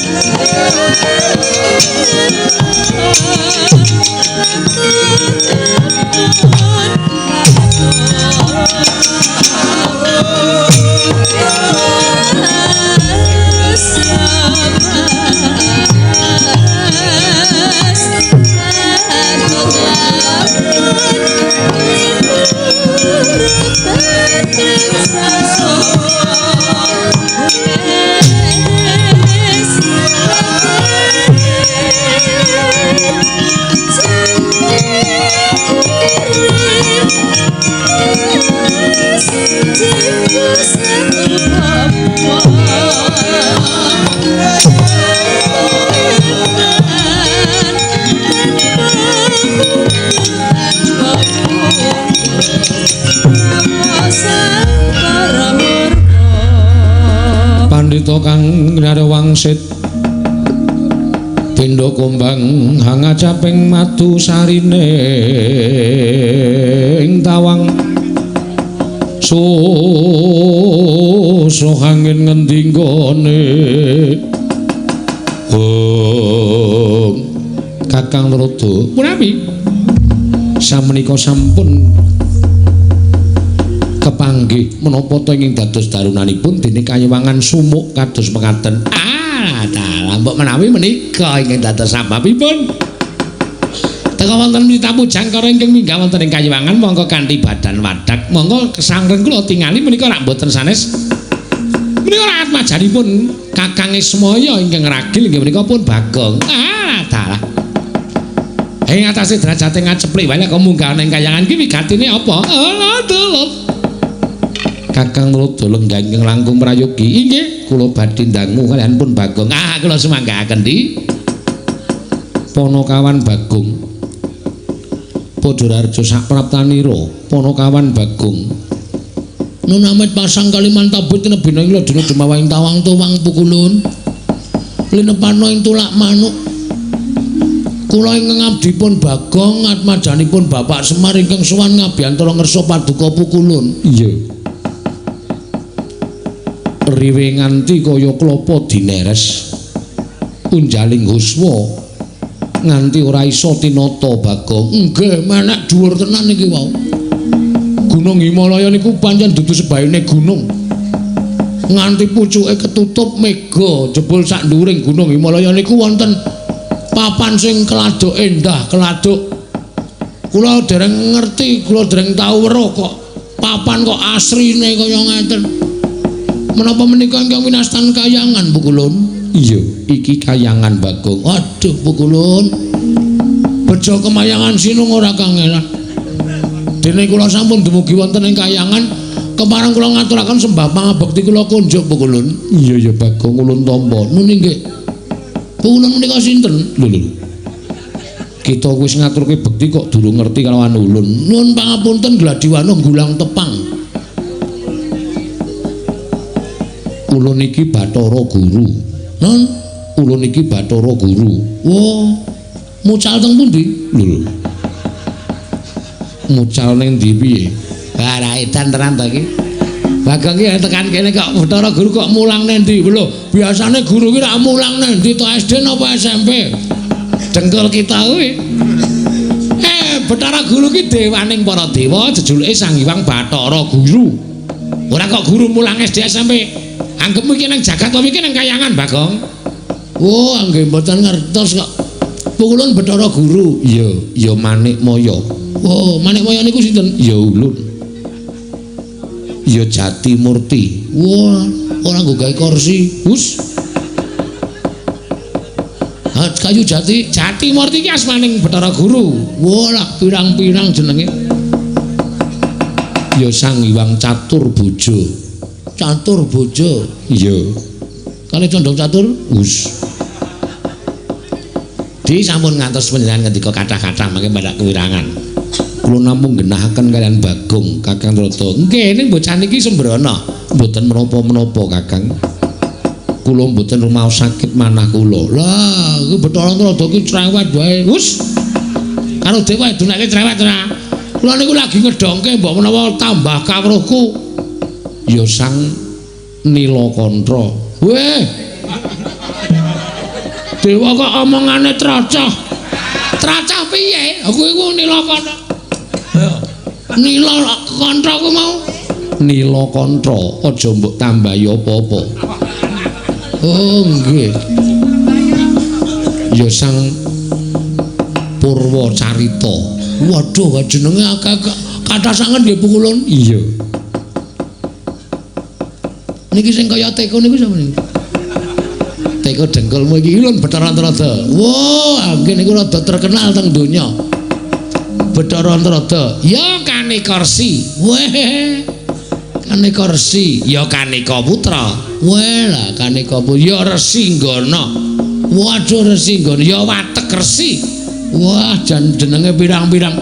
Thank you. Pandhita kang ngrare wangsit Benda kumbang hangacaping madu sarine ing tawang susuh angin ngendi nggone. Oh, Kakang Narada punawi samenika sampun kepanggih menapa ta ingkang dados darunanipun dene kayiwangan sumuk kados mekaten. Ah, dalah mbok menawi menika ingkang dados sababipun. Teka wonten mitapu jangkara ingkang minggah wonten ing kayiwangan mongko kanthi badan wadak. Monggo kesangreng kula tingali menika rak mboten sanes. Menika rak atmajanipun Kakang Ismaya ingkang ragil inggih menika pun Bagong. Ah, dalah. Ing atase derajate ngaceplik wae kok munggah ning kayangan ki wigatine apa? Alah, dalah. Kakang Narada lenggah ingkang langkung prayogi. Inggih, kula badhe ndangu kaliyan pun Bagong. Ah, kula sumanggaaken di. Panakawan Bagong. Padha raharja sapraptanira, Panakawan Bagong. Nun amit pasang Kalimantabut tinebina ing ladina jumawahing tawang tuwang pukulun. Linepana ing tulak manuk. Kula ingkang abdipun Bagong atmajanipun Bapak Semar ingkang sowan ngabiyantara ngersa paduka pukulun. Iya. Riwe nganti kaya klapa dineres unjaling huswa nganti ora iso tinata Bagong. Nggih, menek dhuwur tenan iki wau. Gunung Himalaya niku pancen dudu sebayine gunung. Nganti pucuke ketutup mega jebul sak nduwuring Gunung Himalaya niku wonten papan sing keladuk endah, keladuk. Kula dereng ngerti, kula dereng tau weruh kok papan kok asrine kaya ngeten. Menapa menika ingkang winastan kayangan Pukulun? Iya, iki kayangan Bagong. Aduh Pukulun. Bejo kemayangan sinung ora kangelan. Dene kula sampun dumugi wonten ing kayangan, kepareng kula ngaturaken sembah pangabekti kula kunjuk Pukulun. Iya ya Bagong, ulun tampa. Nun inggih. Pukulun menika sinten? Lho lho. Kita wis ngaturke bekti kok durung ngerti kalawan ulun. Nun pangapunten gladiwana gulang tepang. Ulun iki Bathara Guru. Nun, ulun iki Bathara Guru. Wah, mucal teng pundi? Lho lho. Mucal ning ndi piye? Wah, ra edan tenan ta iki. Bagong iki tekan kene kok Bathara Guru kok mulang nang ndi? Lho, biasane guru ki rak mulang nang ndi to, SD napa SMP? Dengkul kita kuwi. Bathara Guru ki dewaning para dewa, jejuluke Sang Hyang Bathara Guru. Ora kok guru mulang SD SMP. Anggepmu iki nang jagat apa iki nang kayangan, Bagong? Oh, nggih mboten ngertos kok. Pukulun Bathara Guru. Iya, ya Manikmaya. Oh, Manikmaya niku sinten? Ya ulun. Ya Jati Murti. Wah, ora nggo gawe kursi. Hus. Ha, kayu jati, Jati Murti iki asmaning Bathara Guru. Wah, lah pirang-pirang jenenge. Ya Sang Hyang Catur Bojo. Catur Bojo. Iya. Kali condong catur? Hus. Di sampun ngantos panjenengan ngendika kathah-kathah mangke badak kewirangan. Kula namung nggenahaken kaliyan Bagong, Kakang Narada. Nggih, ning bocah niki sembrono. Mboten menapa-menapa, Kakang. Kula mboten rumaos sakit manah kula. Lah, iki Bathara Narada ki cerewet wae. Hus. Karo dewa dunake cerewet ora. Kula niku lagi ngedongke mbok menawa tambah kawruhku. Ya Sang Nilakantha. Weh. Dewa kok omongane tracah. Tracah piye? Aku iku Nilakantha. Nilakantha ku mau. Nilakantha, aja mbok tambahi apa-apa. Oh, nggih. Ya Sang Purwacarita. Waduh, jenenge akeh kathah sanget nggih Pukulun. Iya. Niki sing kaya teko niku sapa niku? Teko dengkulmu iki ulun Bathara Narada. Wah, nggih niku rada terkenal teng donya. Bathara Narada. Ya Kaneka Resi. Weh. Kaneka Resi, ya Kaneka Putra. Weh lah Kaneka Putra, ya Resi Nggana. Waduh Resi Nggana, ya Watek Resi. Wah, jan jenenge pirang-pirang.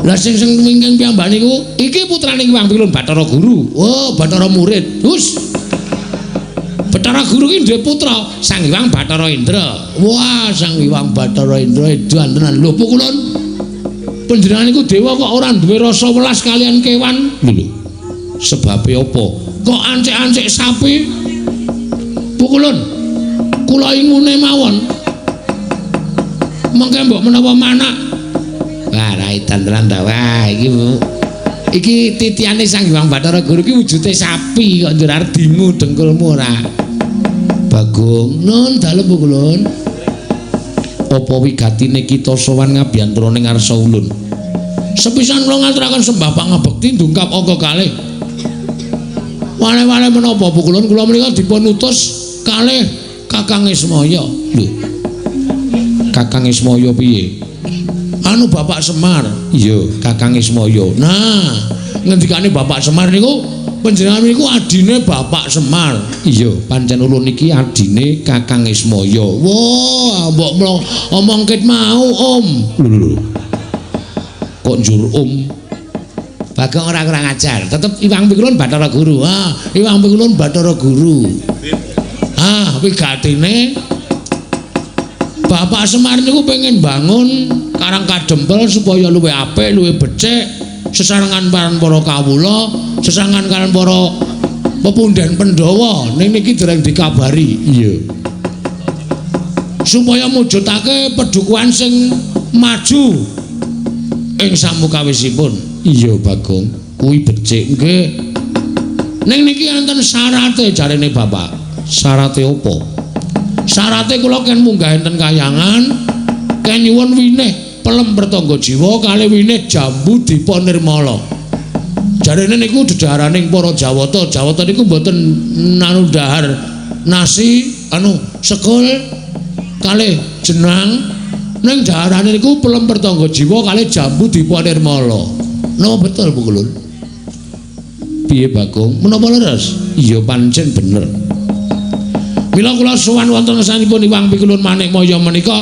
Lah sing sing wingking piyambak niku iki putrane Hyang Pilun Bathara Guru. Oh, Bathara murid. Hus. Bathara Guru ki duwe putra Sang Hyang Bathara Indra. Wah, Sang Hyang Bathara Indra edan tenan. Lho pukulun. Panjenengan iku dewa kok ora duwe rasa welas kalian kewan? Lho. Sebabe apa? Kok ancik-ancik sapi? Pukulun. Kula ingune mawon. Mengke mbok menawa manak. Wah, ra edan tenan ta. Wah, iki iki titiane Sang Hyang Bathara Guru ki wujude sapi kok njur arep dingu dengkulmu ora. Bagong, nun dalem pukulun. Apa wigatine kita sowan ngabiyantara ning ngarsa ulun? Sepisan kula ngaturaken sembah pangabekti ndungkap angka kalih. Wale-wale menapa pukulun kula menika dipun utus kalih Kakang Ismaya. Lho. Kakang Ismaya piye? Anu Bapak Semar. Iya, Kakang Ismaya. Nah, ngendikane Bapak Semar niku panjenengan niku adine Bapak Semar. Iya, pancen ulun niki adine Kakang Ismaya. Wah, mbok omong ket mau, Om. Lho. Kok njur Om? Bagong ora kurang ajar. Tetep Iwang Pikulun Bathara Guru. Ah, Iwang Pikulun Bathara Guru. Ah, wigatine Bapak Semar niku pengen bangun Karang Kadempel supaya luwih apik, luwih becik, sesarengan karo para kawula, sesarengan karo para pepundhen Pandhawa. Ning niki dereng dikabari. Iya. Supaya mujudake pedukuhan sing maju ing samukawisipun. Iya, Bagong, kuwi becik nggih. Ning niki enten syarate jarene Bapak. Syarate apa? Syarate kula ken munggah enten kayangan, ken nyuwun winih pelem pertangga jiwa kali winih jambu dipa nirmala. Jarene niku dedhaharaning para Jawata. Jawata niku mboten nanu dhahar nasi anu sekul kalih jenang, ning dhaharane niku pelem pertangga jiwa kalih jambu dipa nirmala. Napa betul pukulun? Piye Bagong? Menapa leres? Iya pancen bener. Mila kula sowan wonten ngersanipun Iwang Pikulun Manikmaya menika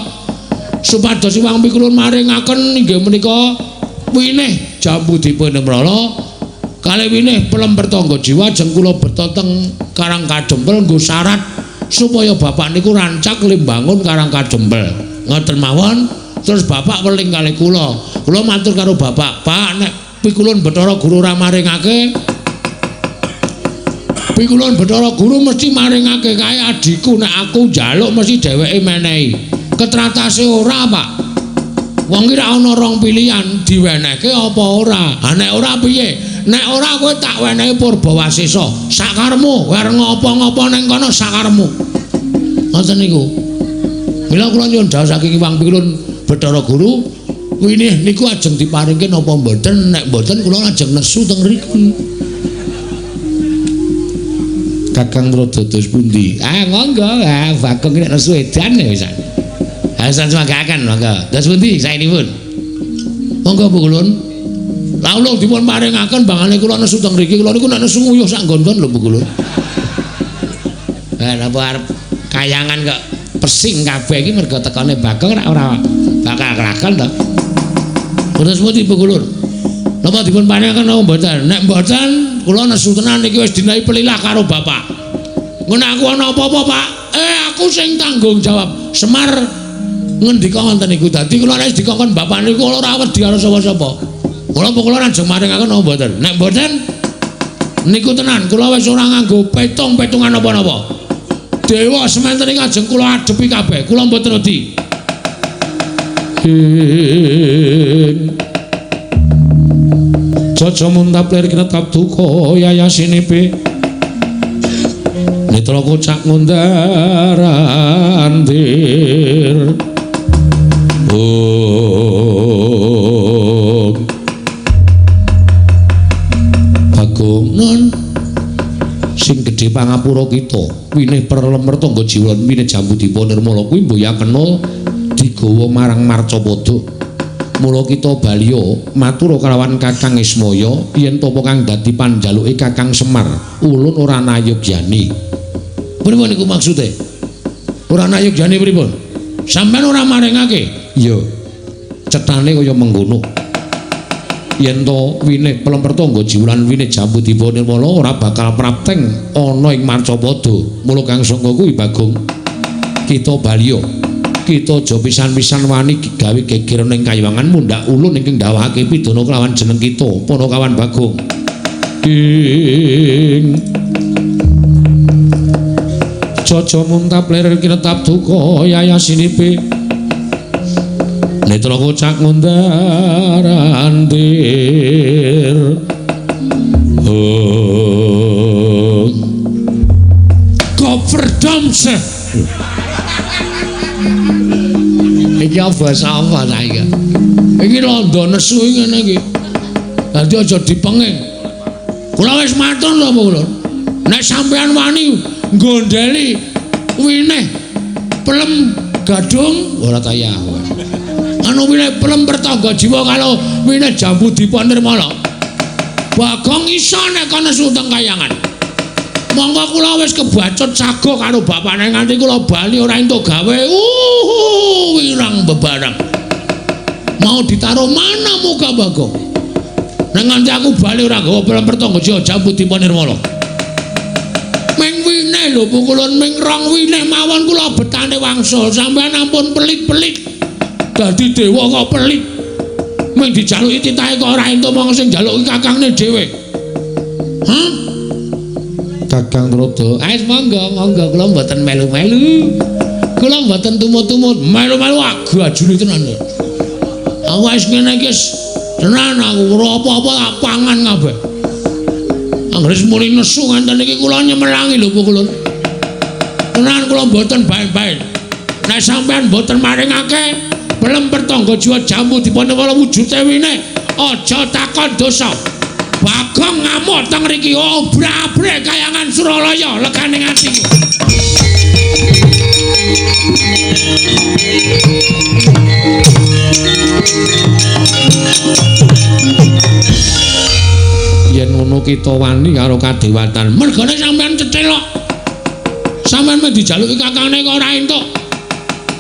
supados Iwang Pikulun maringaken inggih menika winih jambu dipun nirmala kalih winih pelem pertangga jiwa ajeng kula beta teng Karang Kadempel nggo syarat supaya bapak niku rancak limbangun Karang Kadempel. Ngoten mawon terus bapak weling kalih kula. Kula matur karo bapak, "Pak, nek Pikulun Bathara Guru ora maringake, Pikulun Bathara Guru mesti maringake kae adhiku, nek aku njaluk mesti dheweke menehi." Ketratase ora, Pak. Wong ki ra ana rong pilihan, diwenehke apa ora. Ha nek ora piye? Nek ora kowe tak wenehi Purbawasesa. Sakaremu, arep ngopo-ngopo ning kono sakaremu. Ngoten niku. Mila kula nyuwun dhawuh saking Iwang Pikulun Bathara Guru, winih niku ajeng diparingke napa mboten? Nek mboten kula ajeng nesu teng mriki. Kakang Rada dos pundi? Ah monggo, ah Bagong nek nesu edan ya wisan. Ah samanggaken monggo. Dos pundi saenipun? Monggo Pukulun. Lah ulung dipun paringaken bangane kula nesu teng mriki. Kula niku nek nesu nguyuh sak nggon-nggon lho Pukulun. Lah napa arep kayangan kok pesing kabeh iki mergo tekane Bagong ora bakal kelakon to. Terus pundi Pukulun? Napa dipun paringaken napa mboten? Nek mboten kula nesu tenan iki wis dinahi pelilah karo bapak. Ngono aku ana apa-apa, Pak? Aku sing tanggung jawab. Semar ngendika ngoten niku. Dadi kula nek dikongkon bapak niku kula ora wedi karo sapa-sapa. Kula kula ajeng maringaken napa mboten? Nek mboten niku tenan kula wis ora nganggo petung-petungan napa-napa. Dewa sementen iki ajeng kula adepi kabeh. Kula mboten wedi. Jaja muntap lir kinetap duka yayasinipe Netra kocak ngundar andir. Om Bagong nun sing gedhe pangapura kita winih perlem mertangga jiwa winih jambu dipa nirmala kuwi mboya kena digawa marang Marcapada. Mula kita baliya matur kalawan Kakang Ismaya yen tapa kang dadi panjaluke Kakang Semar ulun ora nayogyani. Pripun niku maksude? Ora nayogyani pripun? Sampeyan ora maringake? Iya. Cetane kaya mengkono. Yen to winih pelem pertangga jiwulan winih jambu dipa nirmala ora bakal prapteng ana ing marcapada. Mula kang sangka kuwi Bagong kita baliya. Kita aja pisan-pisan wani gawe geger ning kayiwangan mundhak ulun ingkang ndawahake pidana kelawan jeneng kita Panakawan Bagong. Ing Jaja muntap lir kinetap duka yayasinipe netra kocak ngundar andir. Oh. Kopferdamse. Iki basa apa ta iki? Iki londo nesu ngene iki. Dadi aja dipenging. Kula wis matur lho kula. Nek sampean wani nggondheli winih pelem gadung ora tayah. Anu winih pelem pertangga jiwa karo winih jambu dipa nirmala. Bagong iso nek ana nesu teng kayangan. Monggo kula wis kebacut sago karo bapane nganti kula bali ora entuk gawe. Wirang bebareng. Mau ditaruh mana muka Bagong? Nek nganti aku bali ora gawa pelem pertangga jiwa jambu dipa nirmala. Ming winih lho pukulun ming rong winih mawon kula betane wangsul. Sampeyan ampun pelit-pelit. Dadi dewa kok pelit. Ming dijaluki titahe kok ora entuk mong sing njaluki kakangne dhewe. Hah? Kakang Trada, "Wis monggo, monggo kula mboten melu-melu. Kula mboten tumut-tumut, melu-melu agajune tenan." Aku wis ngene iki tenan aku ora apa-apa tak pangan kabeh. Anggere muni nesu nganten iki kula nyemelangi lho pukulun. Tenan kula mboten bae-bae. Nek sampean mboten maringake pelem pertangga jiwa jambu dipanewala wujude winih, aja takon dosa. Bagong ngamuk teng mriki obra-abre kayangan Suralaya legane atiku. Yen ngono kita wani karo kadewatan. Mergane sampean cethelok. Sampean mung dijaluki kakangne kok ora entuk.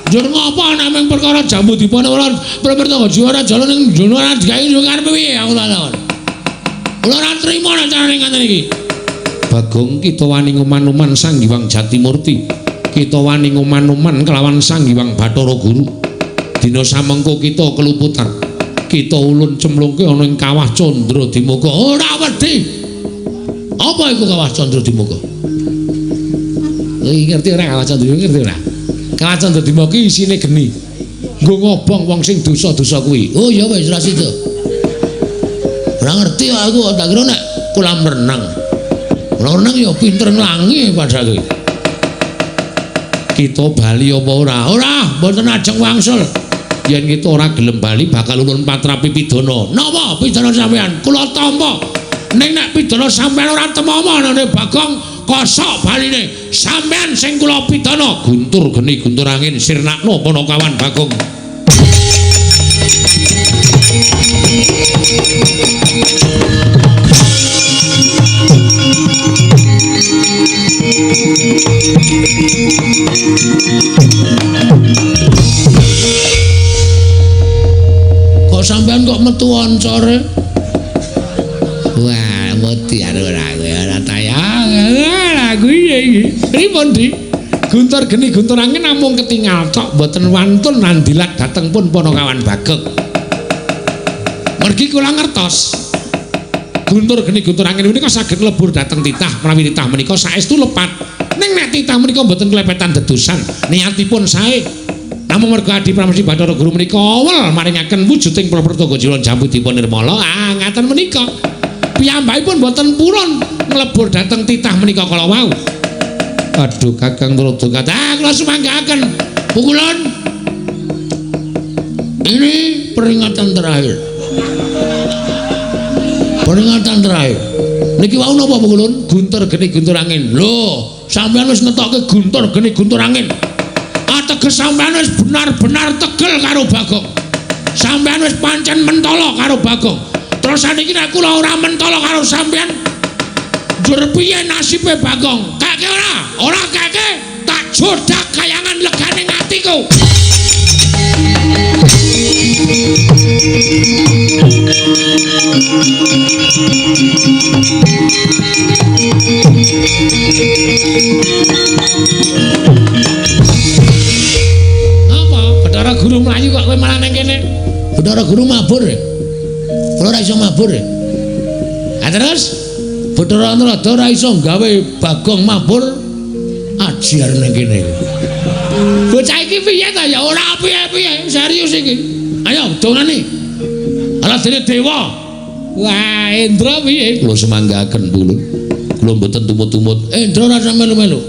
Njur ngopo nek mung perkara jambu dipanewala pertangga jiwa ora jalan ning njono ora digawe yo karepe piye aku takon. Kula ora trima nek carane ngaten iki. Bagong kita wani nguman-uman Sang Hyang Jatimurti. Kita wani nguman-uman kelawan Sang Hyang Bathara Guru. Dina samengko kita keluputan. Kita ulun cemlungke ana ing Kawah Candra Dimuka. Ora wedi. Apa iku Kawah Candra Dimuka? Iki ngerti ora Kawah Candra ngerti ora? Kawah Candra Dimuka iki isine geni. Nggo ngobong wong sing dosa-dosa kuwi. Oh ya wis ora sida. Ora ngerti aku tak kira nek kolam renang. Kolam renang ya pinter nglangi padahal kuwi. Kita bali apa ora? Ora, mboten ajeng wangsul. Yen kita ora gelem bali bakal ulun patrapi pidana. Napa pidana sampean? Kula tampa. Ning nek pidana sampean ora temama nane Bagong kosok baline. Sampean sing kula pidana guntur geni guntur angin sirnakno Panakawan Bagong. Kok sampean kok metu oncore? Wah, mati ora kowe ora tayang. Aku iki. Pripun, Dik? Guntur geni guntur angin namung ketingal tok mboten wantun nandilat dhateng pun Panakawan Bagong. Mergi kula ngertos. Guntur geni guntur angin menika saged nglebur dhateng titah menawi titah menika saestu lepat. Ning nek titah menika mboten klepetan dedusan, niatipun sae. Namung merga Adi Pramesti Bathara Guru menika awel maringaken wujuding Prapertangga Jiwa Jambu Dipa Nirmala. Ah, ngaten menika. Piyambakipun mboten purun nglebur dhateng titah menika kala wau. Aduh Kakang Trada kathah kula sumanggaaken. Pukulun. Ini peringatan terakhir. Peringatan terakhir. Niki wau napa pukulun? Guntur geni guntur angin. Lho, sampean wis ngetokke guntur geni guntur angin. Ateges sampean wis benar-benar tegel karo Bagong. Sampean wis pancen mentala karo Bagong. Terus saniki nek kula ora mentala karo sampean, njur piye nasibe Bagong? Kake ora? Ora kake, tak jodak kayangan legane atiku. Bathara Guru mabur. Kula ora iso mabur. Ha terus Bathara Narada ora iso gawe Bagong mabur ajar ning kene. Bocah iki piye ta ya ora piye-piye, serius iki. Ayo dongane. Ala dene dewa. Wah, Indra piye? Kula semanggaken pulun. Kula mboten tumut-tumut. Indra ora usah melu-melu.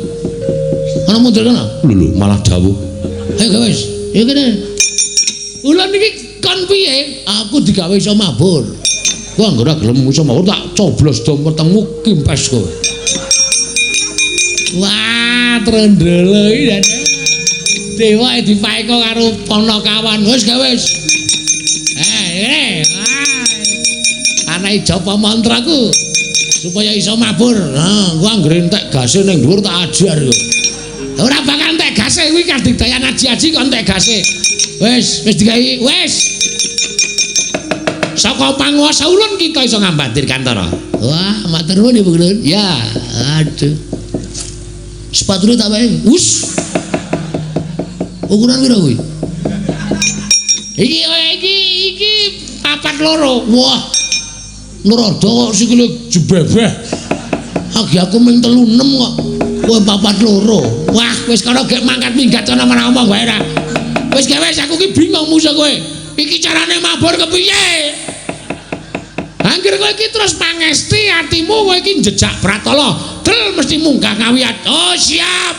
Ana mundur kono. Lho lho, malah dawuh. Ayo wis, ya kene. Ulun iki kon piye? Aku digawe iso mabur. Kowe anggere gelem iso mabur tak coblos do wetengmu kimpes kowe. Wah, trendele iki jane. Dewa dipaeka karo Panakawan. Wis gawe wis. Ngene. Wah. Ana japa mantraku supaya iso mabur. Nah, engko anggere entek gase ning dhuwur tak ajar kowe. Ora bakal entek gase kuwi kadigdayan aji-aji kok entek gase. Wis, wis dikai, wis. Saka panguwasa ulun kita iso ngambat Dirgantara. Wah, matur nuwun Ibu Ulun. Ya, aduh. Sepatune tak wae. Wus. Ukuran piro kuwi? Iki iki iki 42. Wah. Narada kok sikile jebebeh. Agi aku ming 36 kok. Kowe 42. Wah, wis kono gek mangkat minggat ana ora omong wae ra. Wis gawe aku ki bingung musuh kowe. Iki carane mabur kepiye? Angger kowe iki terus pangesti atimu kowe iki njejak pratala. Del mesti munggah ngawiyat. Oh, siap.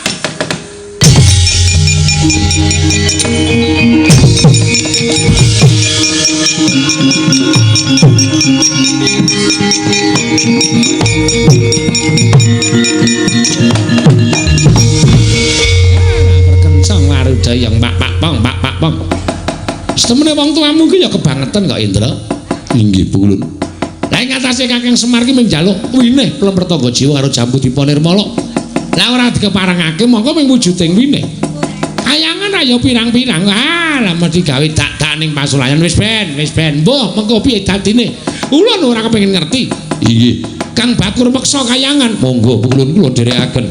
Berkencang warudayang pak pak pong pak pak pong. Setemene wong tuamu ki ya kebangetan kok Indra. Inggih Pulun. Lah ing atase Kakang Semar ki mung njaluk winih plemper tangga jiwa karo jambu dipa nirmala. Lah ora dikeparengake mongko mung wujuding winih. Kayangan ra ya pirang-pirang. Ah, lah mesti gawe dak-dak ning pasulayan wis ben, wis ben. Mbuh mengko piye dadine? Ulun ora kepengin ngerti. Inggih. Kang Bakur meksa kayangan. Monggo Pulun kula dherekaken.